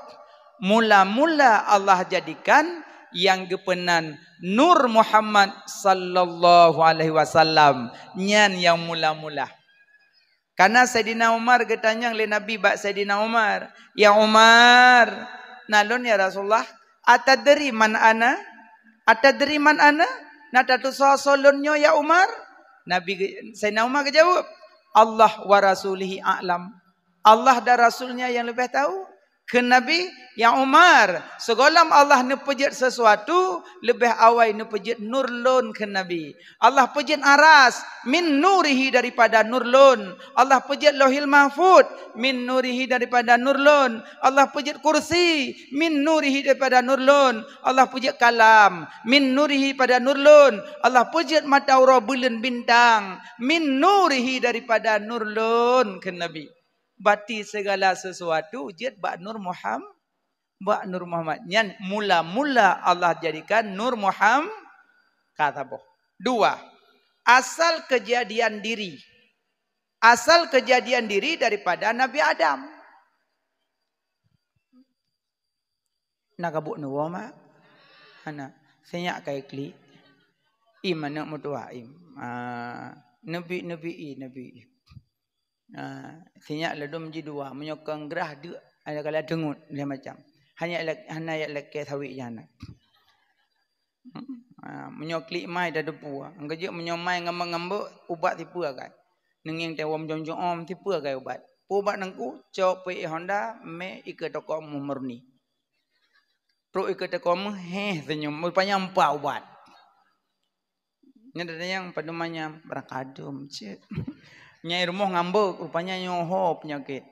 Mula-mula Allah jadikan nyang geupeunan Nur Muhammad sallallahu alaihi wasallam. Nyan nyang mula-mula. Kareuna Saidina Umar geutanyong lé Nabi bak Saidina Umar, "Ya Umar," "Na lôn, ya Rasulullah." "Atadri man ana? Atadri man ana? Na tatusoe soe lôn nyoe, ya Umar?" Nabi ge-, Saidina Umar geujaweueb, "Allah wa rasulihi a'lam." Allah dan Rasulnya yang lebih tahu. Kheun Nabi, "Ya Umar, sigohlom Allah neupeujeuet sesuatu, leubeh awai neupeujeuet nur lôn," kheun Nabi. Allah peujeuet aras min nurihi, daripada nur lôn. Allah peujeuet Lauhil Mahfuz min nurihi, daripada nur lôn. Allah peujeuet kursi min nurihi, daripada nur lôn. Allah peujeuet kalam min nurihi, pada nur lôn. Allah peujeuet mata uroe, buleuen, bintang min nurihi, daripada nur lôn, kheun Nabi. Bati segala sesuatu jeuet bak Nur Muham-, bak Nur Muhammad. Nyan mula-mula Allah jadikan Nur Muham-, ka saboh. Dua, asal kejadian diri. Asal kejadian diri daripada Nabi Adam. Na ka buet neuwoe, mak? Hana. Sinyak kai klik. Im aneuk meutuah, im. Ah, neubi, neubi i, neubi i. Ah, sinyak ladom jidua. Meunyoe kong grah deuk, ada kala teungut, lhèe macam. Hana yak lak-, hana yak lakèe saweue jih hana. Hmm, ah, meunyoe klik mai dah deupue. Angka jeuet meunyoe mai ngambek-ngambek, ubat sipeue kai. Neungieng teuwom jom-jom sipeue kai ubat. Peue ubat nangku, cok peuék honda, mé ikeue toko meuh murni. Trok ikeue toko meuh, héh, senyum, rupanya empat ubat. Nyan ada nyang padum manyam, barang kadum cit. Nyai rumoh ngambek, rupanya nyoe ho penyakit.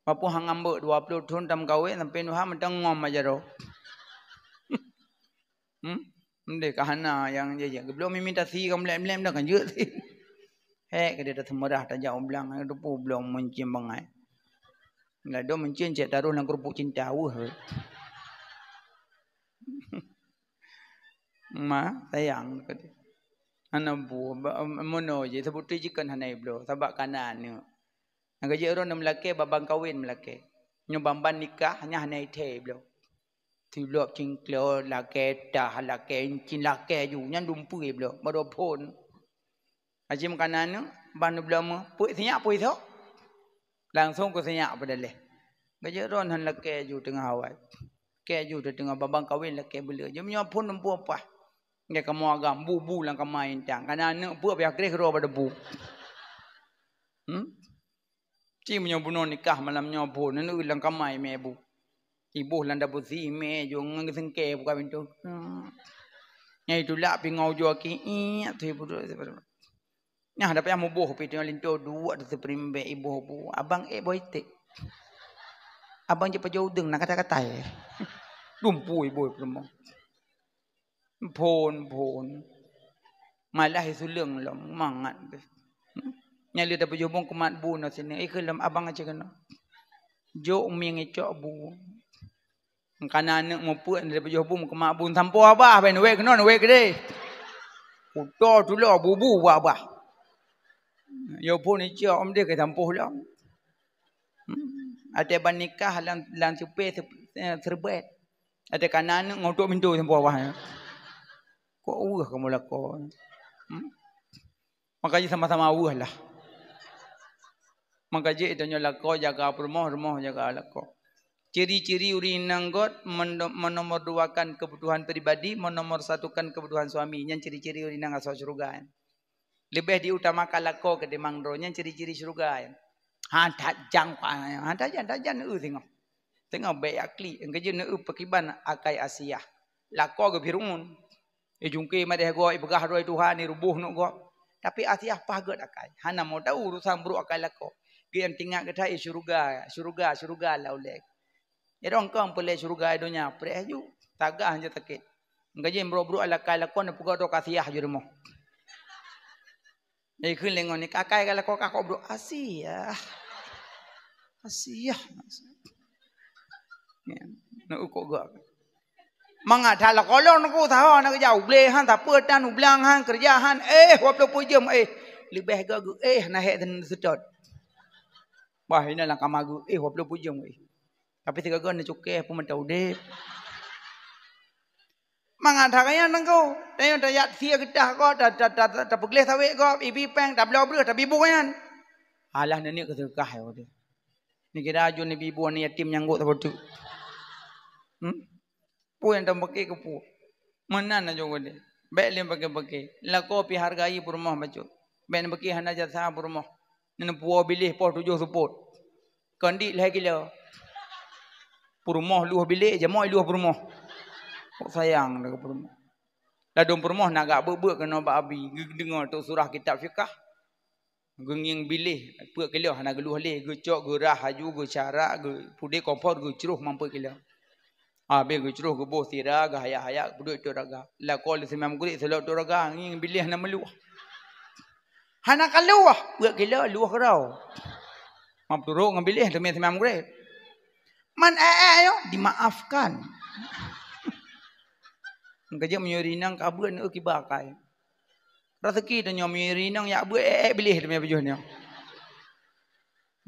Mapu hang ngambek dua puluh thon tam kawén sampai nuha mantong ngom aja doh. Hmm? Ndeh ka hana nyang jijak. Geubloe mimi tasi ka mlém-mlém dah kan jeuet. Hék, ka dia dah seumeurah tajak u blang, ai tupu bloe meuncien bangai. Ladom meuncien cek taroh lam keurupuk cinta, weuh. Ma, sayang, kata. Hana bu, ba-, mono je, seubutôi jikon hana ibloe, sabab kana aneuk. Nyang ka jeuet uroe neumeulakèe, babang kawén meulakèe. Nyoe ban-ban nikah nyan hana ithèe bloe. Silop cingklok, lakèe tah, lakèe incin, lakèe ju, nyan dumpeue bloe, baroe phôn. Aci meukanan nyoe, ban bloe meuh, peuet sinyak peuet isok. Langsong keu sinyak peudaleh. Gajak ron han lakèe ju teungoh awai. Lakèe ju teungoh babang kawin lakèe beuleu. Jeuem nyoe phôn dumpeue paih. Ngai kamoe agam, bu-bu lam kama intang. Kana aneuk peuet payah kreh keudroe bak debu. Hmm? Ci meunyoe bunoe nikah malam nyoe phôn, aneuk lam kama imè bu. Iboh lam dapu si imè ju ngon geusengke buka pintoe. Hmm. Nyang itulak pih ngon ujoe ki, iek, tu ibu tu. Nyan dapah muboh pih teungoh linto duek tu seuperimbek iboh bu. Abang ék boh iték. Abang jeuet pajoh udeueng na kata-kata, eh. Dumpeue iboh peurumoh. Phôn, phôn. Malah isuleueng lom, mangat deh. Hmm? Nyan lé tapajoh bông keumat bu na sinan. Ikheun lom abang aja keunoe. Jok mieng icok bu. Kana aneuk meupeuet na tapajoh bông keumat bu sampoe abah ben wék keunoe wék keudeh. Kuto tulo bu-bu bak abah. Yo phôn icok om deh ke sampoe lom. Hmm? Até ban nikah lam, lam supé sep-, eh, serbet. Até kana aneuk ngotok pintoe sampoe awah nyan. Kok weueh kamoe lakoe? Hmm? Maka jih sama-sama weueh lah. Maka jih tanyoe lakoe jaga peurumoh, rumoh jaga lakoe. Ciri-ciri ureueng inong göt mendo-, menomor duakan kebutuhan pribadi, menomor satukan kebutuhan suami. Nyan ciri-ciri ureueng inong asoe syeuruga nyan. Leubeh diutamakan lakoe ketimbang droe, nyan ciri-ciri syeuruga nyan. Ha, that jang, ha, that jang, that jang, eu, singoh. Teungoh bèk akli, engkeujeue neueu peukiban akai Asiah. Lakoe geuh Fir'aun. Ijungke madeh gob, ipeugah droe Tuhan, iruboh nuk gob. Tapi Asiah paih gèt akai. Hana mau tahu urusan brôk akai lakoe. Geuh nyang teuingat geuh that, eh, syeuruga, syeuruga, syeuruga lam ulèe. Jadong kong peulé syeuruga donya, preh ju. Tagah ju sakét. Engkeujeue brôk-brôk akai lakoe neupeugah droe ka Asiah ju rumoh. Ikheun lé ngon ni, kakai ka lakoe ka kok brôk, Asiah. Asiah. Ya, nak ukok gak. Mangat that lakoe lôn ku saho na keujak, ublé han, sapeue tan, ublang han, keureuja han, eh, dua ploh peuet jeuem, eh. Leubeh gak geu, eh, na hék seutôt. Bah, inoe lam kama geu, eh, dua ploh peuet jeuem, eh. Tapi sigoe-goe neucukée peumata udép. Mangat that kaya nangko. Tanyoe tajak sie geutah gob, ta-, ta-, ta-, ta-, tapeugleh sawét gob, ibi péng, tabloe breueh, tabi bu nyan. Alah, nenek keu seudeukah ya, waduh. Ni kira aju ni bi bu aneuk yatim nyang gok saboh teuk. Hmm? Peue nyang tameubeuke keu peue? Meunan aju geude. Bèk lé beuke-beuke. Lakoe pih hargai peurumoh bacut. Bèk neubeuke hana jasa peurumoh. Neupuwoe biléh poh tujoh seupôt. Kon dit lhèe kilo. Peurumoh luwah bilék, jamoe luwah peurumoh. Kok sayang dah keu peurumoh. Ladôm peurumoh na gak beuet-beuet keunoe bak abi, geudeungoe tok surah kitab fikah. Geungieng biléh, peuet kilo hana geuluwah lé, geucok, geurah aju, geucarak, geupudé kompor, geucroh mampeue kilo. Habéh geucroh, geuboh sira, geuhayak-hayak, peuduek tok raga. Lakoe lé seumam gurèe, seulok tok raga, ngieng biléh hana meuluwah. Hana ka luwah, peuet kilo luwah keudroe. Mam turok ngon biléh teumé seumam gurèe. Man ék-ék nyoe dimaafkan. Keujeuet meunyoe rinang ka beuet neu kiba kai. Raseuki tanyoe meunyoe rinang yak beuet ék-ék biléh teumé pajoh nyoe.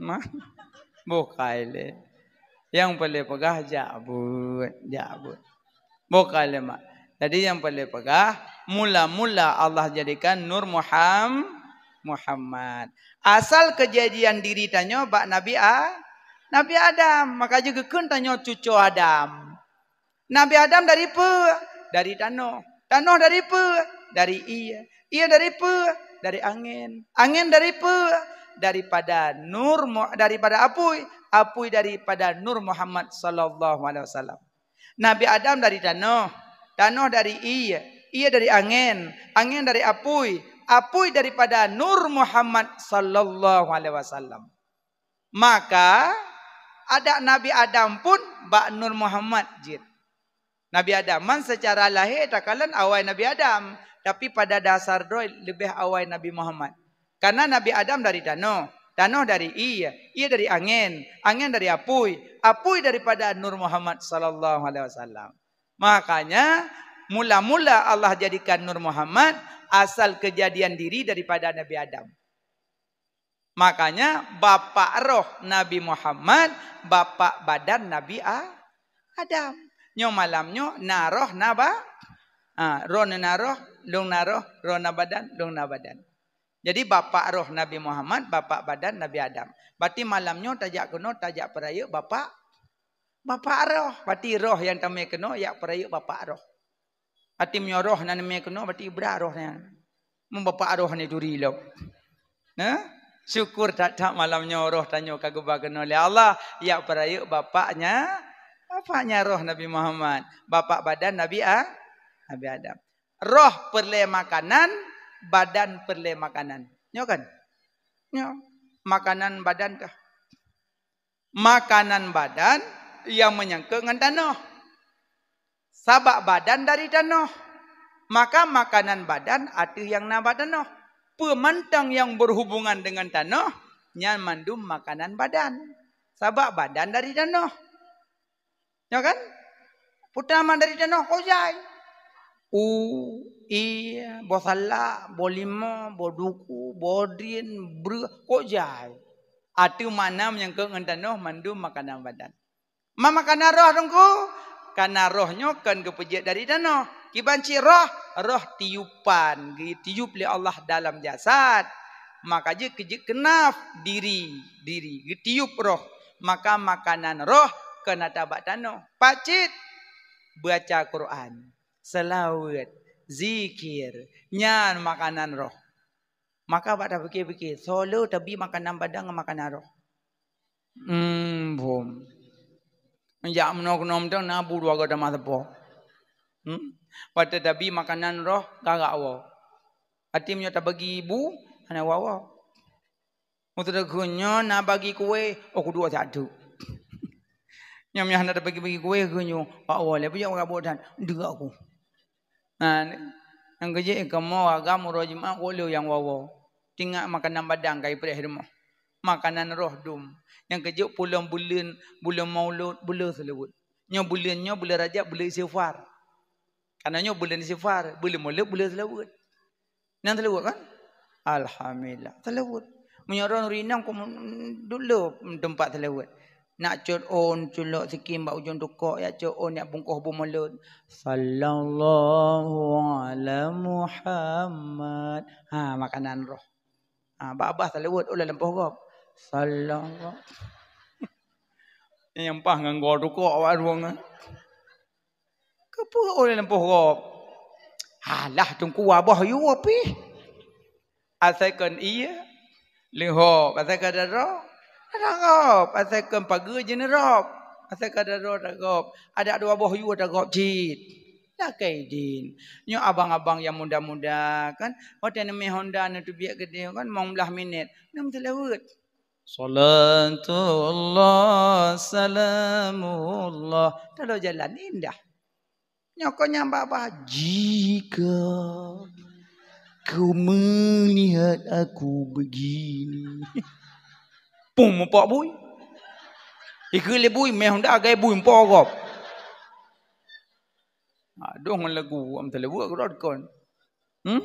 Ma, boh kai lé. Nyang paléng peugah jak beuet, jak beuet. Boh kai lé mak. Jadi nyang paléng peugah, mula-mula Allah jadikan Nur Muham-, Muhammad. Asal keujadian diri tanyoe bak Nabi A-, Nabi Adam. Maka jih geukheun tanyoe cuco Adam. Nabi Adam dari peue? Dari tanoh. Tanoh dari peue? Dari ié. Ié dari peue? Dari angén. Angén dari peue? Daripada nur Mu-, daripada apui. Apui daripada Nur Muhammad sallallahu alaihi wasallam. Nabi Adam dari tanoh. Tanoh dari ié. Ié dari angén. Angén dari apui. Apui daripada Nur Muhammad sallallahu alaihi wasallam. Maka, adak Nabi Adam pun bak Nur Muhammad jeuet. Nabi Adam man seucara lahé takalon awai Nabi Adam, tapi pada dasar droe leubeh awai Nabi Muhammad. Karena Nabi Adam dari tanoh, tanoh dari ié, ié dari angén, angén dari apui, apui daripada Nur Muhammad sallallahu alaihi wasallam. Makanya, mula-mula Allah jadikan Nur Muhammad asal keujadian diri daripada Nabi Adam. Makanya bapak roh Nabi Muhammad, bapak badan Nabi A-, Adam. Nyoe malam nyoe na roh na ba-, ha, droeneuh na roh, lôn na roh, droeneuh na badan, lôn na badan. Jadi bapak roh Nabi Muhammad, bapak badan Nabi Adam. Berarti malam nyoe tajak keunoe, tajak peurayeuk bapak, bapak roh. Berarti roh nyang tamé keunoe jak peurayeuk bapak roh. Berarti meunyoe roh na neumé keunoe, berarti brat roh nyan. Meu bapak roh ni turi lom. Nah, syukur that-that malam nyoe roh tanyoe ka geuba keunoe lé Allah, jak peurayeuk bapaknya, bapaknya roh Nabi Muhammad, bapak badan Nabi A-, Nabi Adam. Roh peureulée makanan, badan peureulée makanan. Nyoe kan? Nyoe. Makanan badan kah? Makanan badan nyang meunyangkot ngon tanoh. Sabab badan dari tanoh. Maka makanan badan ateueh nyang na bak tanoh. Peue mantong nyang berhubungan dengan tanoh, nyan mandum makanan badan. Sabab badan dari tanoh. Nyo kan? Peue teuma dari tanoh kok jai. U, ie, boh salak, boh limau, boh duku, boh drien, breueh, kok jai. Ateueh makna meunyangkot ngon tanoh mandum makanan badan. Ma makanan roh teungku? Karena roh nyoe kon geupeujeuet dari tanoh. Kiban cit roh, roh tiupan, geutiup lé Allah dalam jasad. Maka jeuet keu jeuet keu naf, diri, diri, geutiup roh. Maka makanan roh kon ata bak tanoh. Pat cit? Baca Quran, seulaweuet, zikir, nyan makanan roh. Maka bak tapike-pike, soe le tabi makanan badan ngon makanan roh? Hmm, bom. Jak meunoe keunoe mantong na bu dua goe tamah sapo. Hmm? Watée tabi makanan roh, garak woe. Até meunyoe tabagi bu, hana woe-woe. Meuteudeuk nyoe na bagi kueh, oh, kuduek satu. Nyoe meuh hana tabagi-bagi kueh, geunyoe, "Pak woe lé, peujak bak boh dan, deuk aku." Nah, nyang keujeuet kamoe agam uroe Jumat, woe lé nyang woe-woe. Tingat makanan badan ka ipreh rumoh. Makanan roh dum. Nyang keujeuet pulang buleuen, buleuen Maulud, buleuen seulaweuet. Nyoe buleuen nyoe, buleuen Rajab, buleuen istighfar. Karena nyoe buleuen istighfar, buleuen Maulud, buleuen seulaweuet. Nyan seulaweuet kan? Alhamdulillah, seulaweuet. Meunyoe droe rinong kok dulu teumpat seulaweuet. Nak cot ôn, culok sikin bak ujong tukok, yak cot ôn, yak bungkôh bu mulod. Sallallahu ala Muhammad. Ha, makanan roh. Ha, bak babah seulaweuet, ulée lampôh gob. Sallallahu. Nyang paih ngon goe tukok awak rueng. Keupeue ulée lampôh gob? Alah, teungku, abah yue pih. Asai kon ie, leuhob. Asai kon daroe, daroe gob. Asai kon pageue, jeuneurôb. Asai kon daroe, daroe gob. Adak dua boh yue daroe gob cit. Lakée idin. Nyoe abang-abang nyang muda-muda kan, watée neumé honda neuteubiet keudeh kan, limong blaih minét, nem seulaweuet. Salatullah, salamullah. Talo jalan indah. Nyoe kon nyang babah, "Jika kau melihat aku begini." Pum, mupak bui. Ikeu lé bui, meh honda agai bui, mupak gob. Aduh, ngon lagu, am teuleuweuk keudroe kon. Hmm?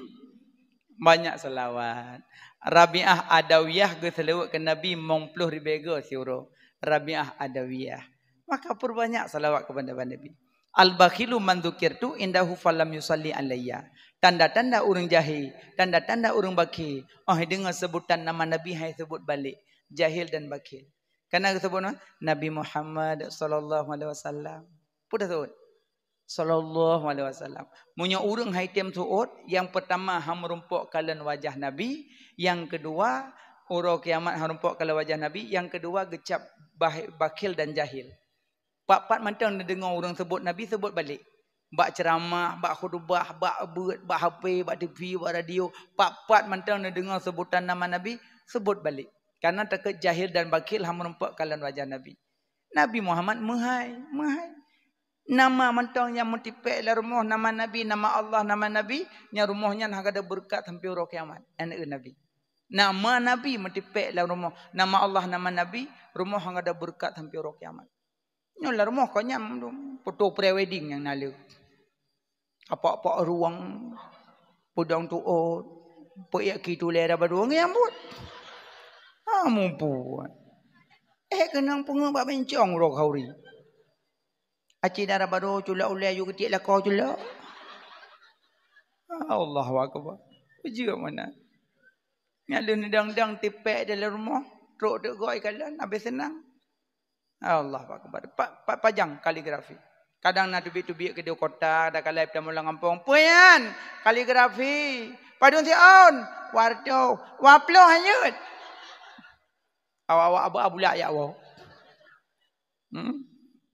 Banyak selawat. Rabi'ah Adawiyah geuseulaweuet keu Nabi limong ploh ribée goe siuroe. Rabi'ah Adawiyah. Maka peurbanyak selawat keupada Nabi. Al-bakhilu man dzukirtu indahu falam yusalli alayya. Tanda-tanda ureuëng jahé, tanda-tanda ureuëng bakhil, óh deungoe seubutan nama Nabi han jiseubut balek, jahil dan bakhil. Kana geuseubut nama Nabi Muhammad sallallahu alaihi wasallam. Peue tasebut? Sallallahu alaihi wasallam. Meunyoe ureuëng han jitem seuôt, nyang peurtama han meurumpok kalon wajah Nabi, nyang keudua uroe kiamat han meurumpok kalon wajah Nabi, nyang keudua geucap bah-, bakhil dan jahil. Pat-pat mantong neudeungoe ureuëng seubut Nabi, seubut balek. Bak ceuramah, bak khutubah, bak beuet, bak H P, bak T V, bak radio, pat-pat mantong neudeungoe seubutan nama Nabi, seubut balek. Karena takheun jahil dan bakhil han meurumpok kalon wajah Nabi. Nabi Muhammad meuhai, meuhai. Nama mantong nyang meutipék lam rumoh, nama Nabi, nama Allah, nama Nabi, nyang rumoh nyan han gadôh beureukat sampoe uroe kiamat. Aneuëk Nabi. Nama Nabi meutipék lam rumoh, nama Allah, nama Nabi, rumoh han gadôh beureukat sampoe uroe kiamat. Nyoe lam rumoh kon nyan mandum, foto pre-wedding nyang na le. Apak-apak rueng, peudong tuôt, peuék ki tulée daba dua ngieng buet. Ah, muphom. Eh, keunong peungeuh bak bencong uroe khauri. Aci dara baro culok ulèe yue geutiek lakoe culok. Allahu Akbar. Ujeue meunan. Nyan lheueh neudang-dang tipèk dalam rumoh, trok teuk goe ikalon, habéh seunang. Allahu Akbar. Pa-, pa-, pajang kaligrafi. Kadang na teubiet-teubiet keudéh kota, takalon tamong lam gampông. Peue nyan? Kaligrafi. Padum siôn? Dua reutôh. Dua ploh hanyut. Awak-awak abah bulak jak woe. Hmm?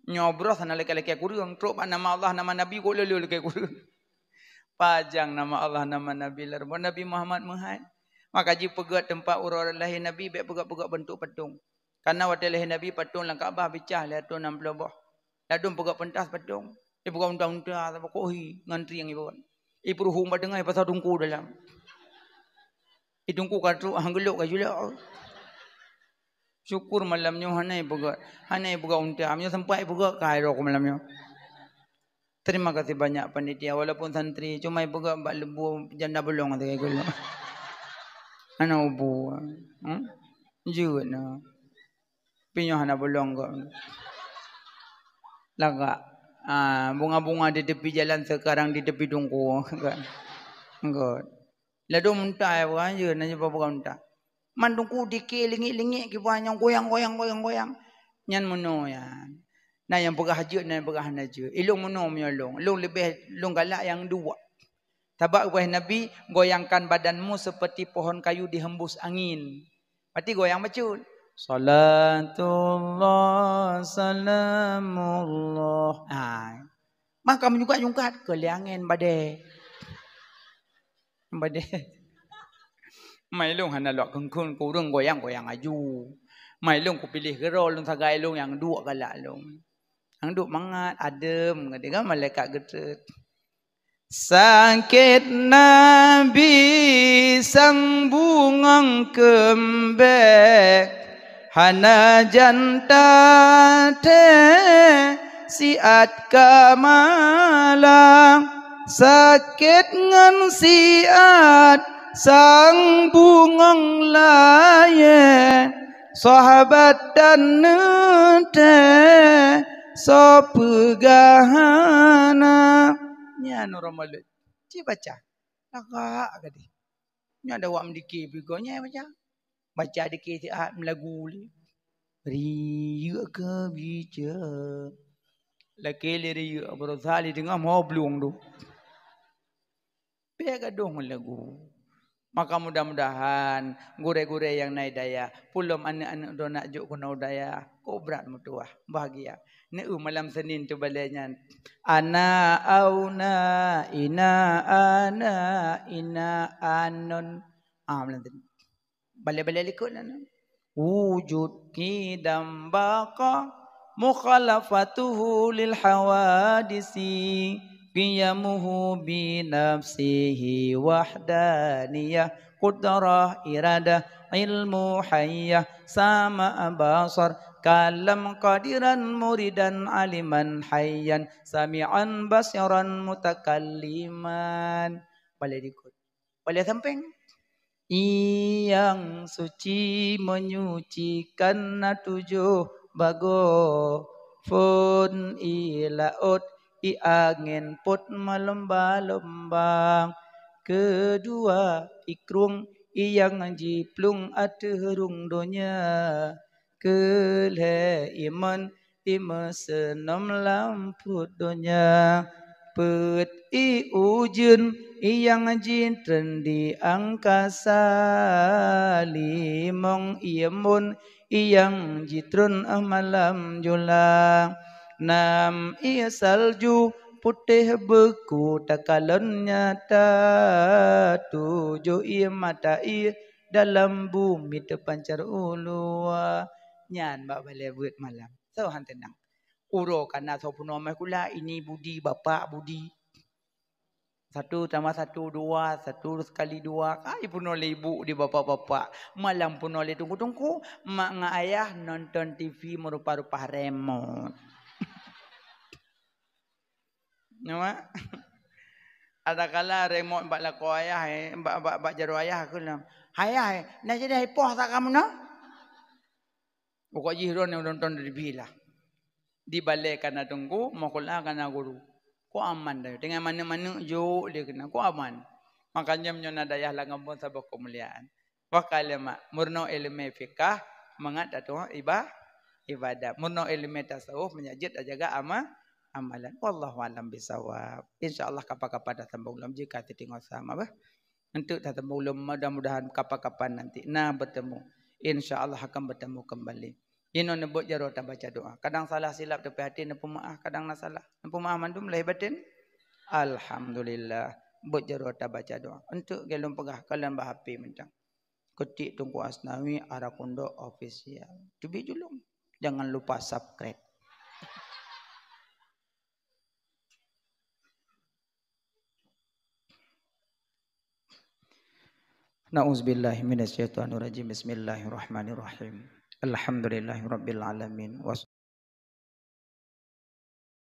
Nyoe broh sana lakèe-lakèe kureueng, trok bak nama Allah, nama Nabi, kok lé-lé lakèe kureueng. Pajang nama Allah, nama Nabi lam rumoh. Nabi Muhammad meuhai. Maka jipeugèt teumpat uroe lahé Nabi, bèk peugèt-peugèt beuntuk patong. Karena watèe lahé Nabi, patong lam Ka'bah bicah lhèe reutôh nam ploh boh. Ladôm peugèt peuntas patong. Ipeugèt unta-unta, sabab kohi ngon trieng ipeugèt. Ipeuruhong bak teungoh, ipasang teungku dalam. Itungku ka trok, han geulok ka julok. Syukur malam nyoe hana ipeugèt, hana ipeugèt unta. Meunyoe sempat ipeugèt, ka irok malam nyoe. Terima kasih banyak panitia, walaupun santri, cuma ipeugèt bak leubue janda bolong sagai geulok. Hana ubu. Hmm? Jeuet na. Pih nyoe hana bolong kok. Lagak. Ah, bunga-bunga di tepi jalan sekarang di tepi tungku. Enggak. Ladôm unta, bukan je, na jumpa bukan unta. Man tungku dike lingik-lingik kiban nyang goyang, goyang, goyang, goyang. Nyan meunoe nyan. Na nyang peugah jeuet, na nyang peugah hana jeuet. Ilôn meunoe meunyoe lôn. Lôn leubeh, lôn galak nyang duek. Sabab geupeugah Nabi, "Goyangkan badanmu seperti pohon kayu dihembus angin." Berarti goyang bacut. Salatullah, salamullah. Ha. Maka menyungkat-nyungkat, keu lé angén badée. Badée. Mai lôn hana lok kheun-kheun, keu ureueng goyang-goyang aju. Mai lôn kupiléh keudroe lôn sagai lôn nyang duek galak lôn. Nyang duek mangat, adem, geudeungoe malaikat geutrön. Sakét Nabi sang bungöng keumbée, hana jan tathée siat ka malang. Sakét ngon siat sang bungöng layée, sahabat tan neuthée soe peugah hana. Nyan uroe Maulud. Ci baca. Lagak gadih. Nyoe ada wak meudike beugo nyai baca. Baca dike siat meulagu lé. Riyeuk keu bica. Lakée lé riyeuk, beurasa lé teungoh mo blueng tu. Pih gadôh ngon lagu. Maka mudah-mudahan gurée-gurée nyang na hidayah, pulom aneuk-aneuk droeneuh jok keunoe u dayah, kok brat meutuwah, bahagia. Neu malam Senin teubalée nyan. Ana auna, ina ana, ina anon. Ah, malam Senin. Balée-balée likot nyan. Wujud, qidam, baqa, mukhalafatuhu lil hawadisi, qiyamuhu bi nafsihi wahdaniyah, qudrah, iradah, ilmu, hayyah, sama, basar, kalam, qadiran, muridan, aliman, hayyan, sami'an, basiran, mutakalliman. Balée likot. Balée sampéng. Nyang suci menyucikan na tujoh bagoe, phon ie laôt, ie angén pôt meulomba-lomba. Keudua, ie krueng, ie nyang jiplueng ateueh rueng donya. Keu lhée imon, ie meuseunom lam pruet donya. Peuet, ie ujeuen, ie nyang jitreun di angkasa. Limong, ie mon, ie nyang jitreun malam jula. Nam, ie salju, putéh beuku takalon nyata. Tujoh, ie mata ie dalam bumi teupancar u luwa. Nyan bak balée beuet malam. Soe han teunang. Uroe ka na soe peunoh meuseukula, ini Budi, Bapak Budi. Satu tambah satu, dua, satu sekali dua. Ai peunoh lé ibu di bapak-bapak. Malam peunoh lé teungku-teungku. Mak ngon ayah nonton T V meurupa-rupa remote. Nampak? Adakala remote bak lakoe ayah, eh, bak, bak, bak jaroe ayah keuh lom. "Ayah, eh, na jadi hai poh sa kamoe nyoe?" Pokok jih droeneuh nonton di bila. Di balée ka na teungku, meukola ka na guru. Ko aman dah. Dengan mana-mana jok dia kena. Ko aman. Makanya nyoe na dayah lam gampông saboh keumuliaan. Wah kalimat murno ilmu fikah mangat tatuha iba ibadah. Murno ilmu tasawuf menyajid jaga ama amalan. Wallahu alam bisawab. Insya Allah kapa-kapa dah sambung lom jika titingo sama bah. Untuk tatemu ulôn, mudah-mudahan kapan-kapan nanti na bertemu. Insya Allah akan bertemu kembali. Inoe neubeuet jaroe tabaca doa. Kadang salah silap tapi hati neupeumaah, kadang na salah. Neupeumaah mandum lahé batin. Alhamdulillah. Beuet jaroe tabaca doa. Untuk galon peugah kalian bah H P mantong. Ketik Teungku Asnawi Arakundo Official. Teubiet julung. Jangan lupa subscribe. Na'udzubillahi minasyaitonirrajim. Bismillahirrahmanirrahim. Alhamdulillahirabbil alamin.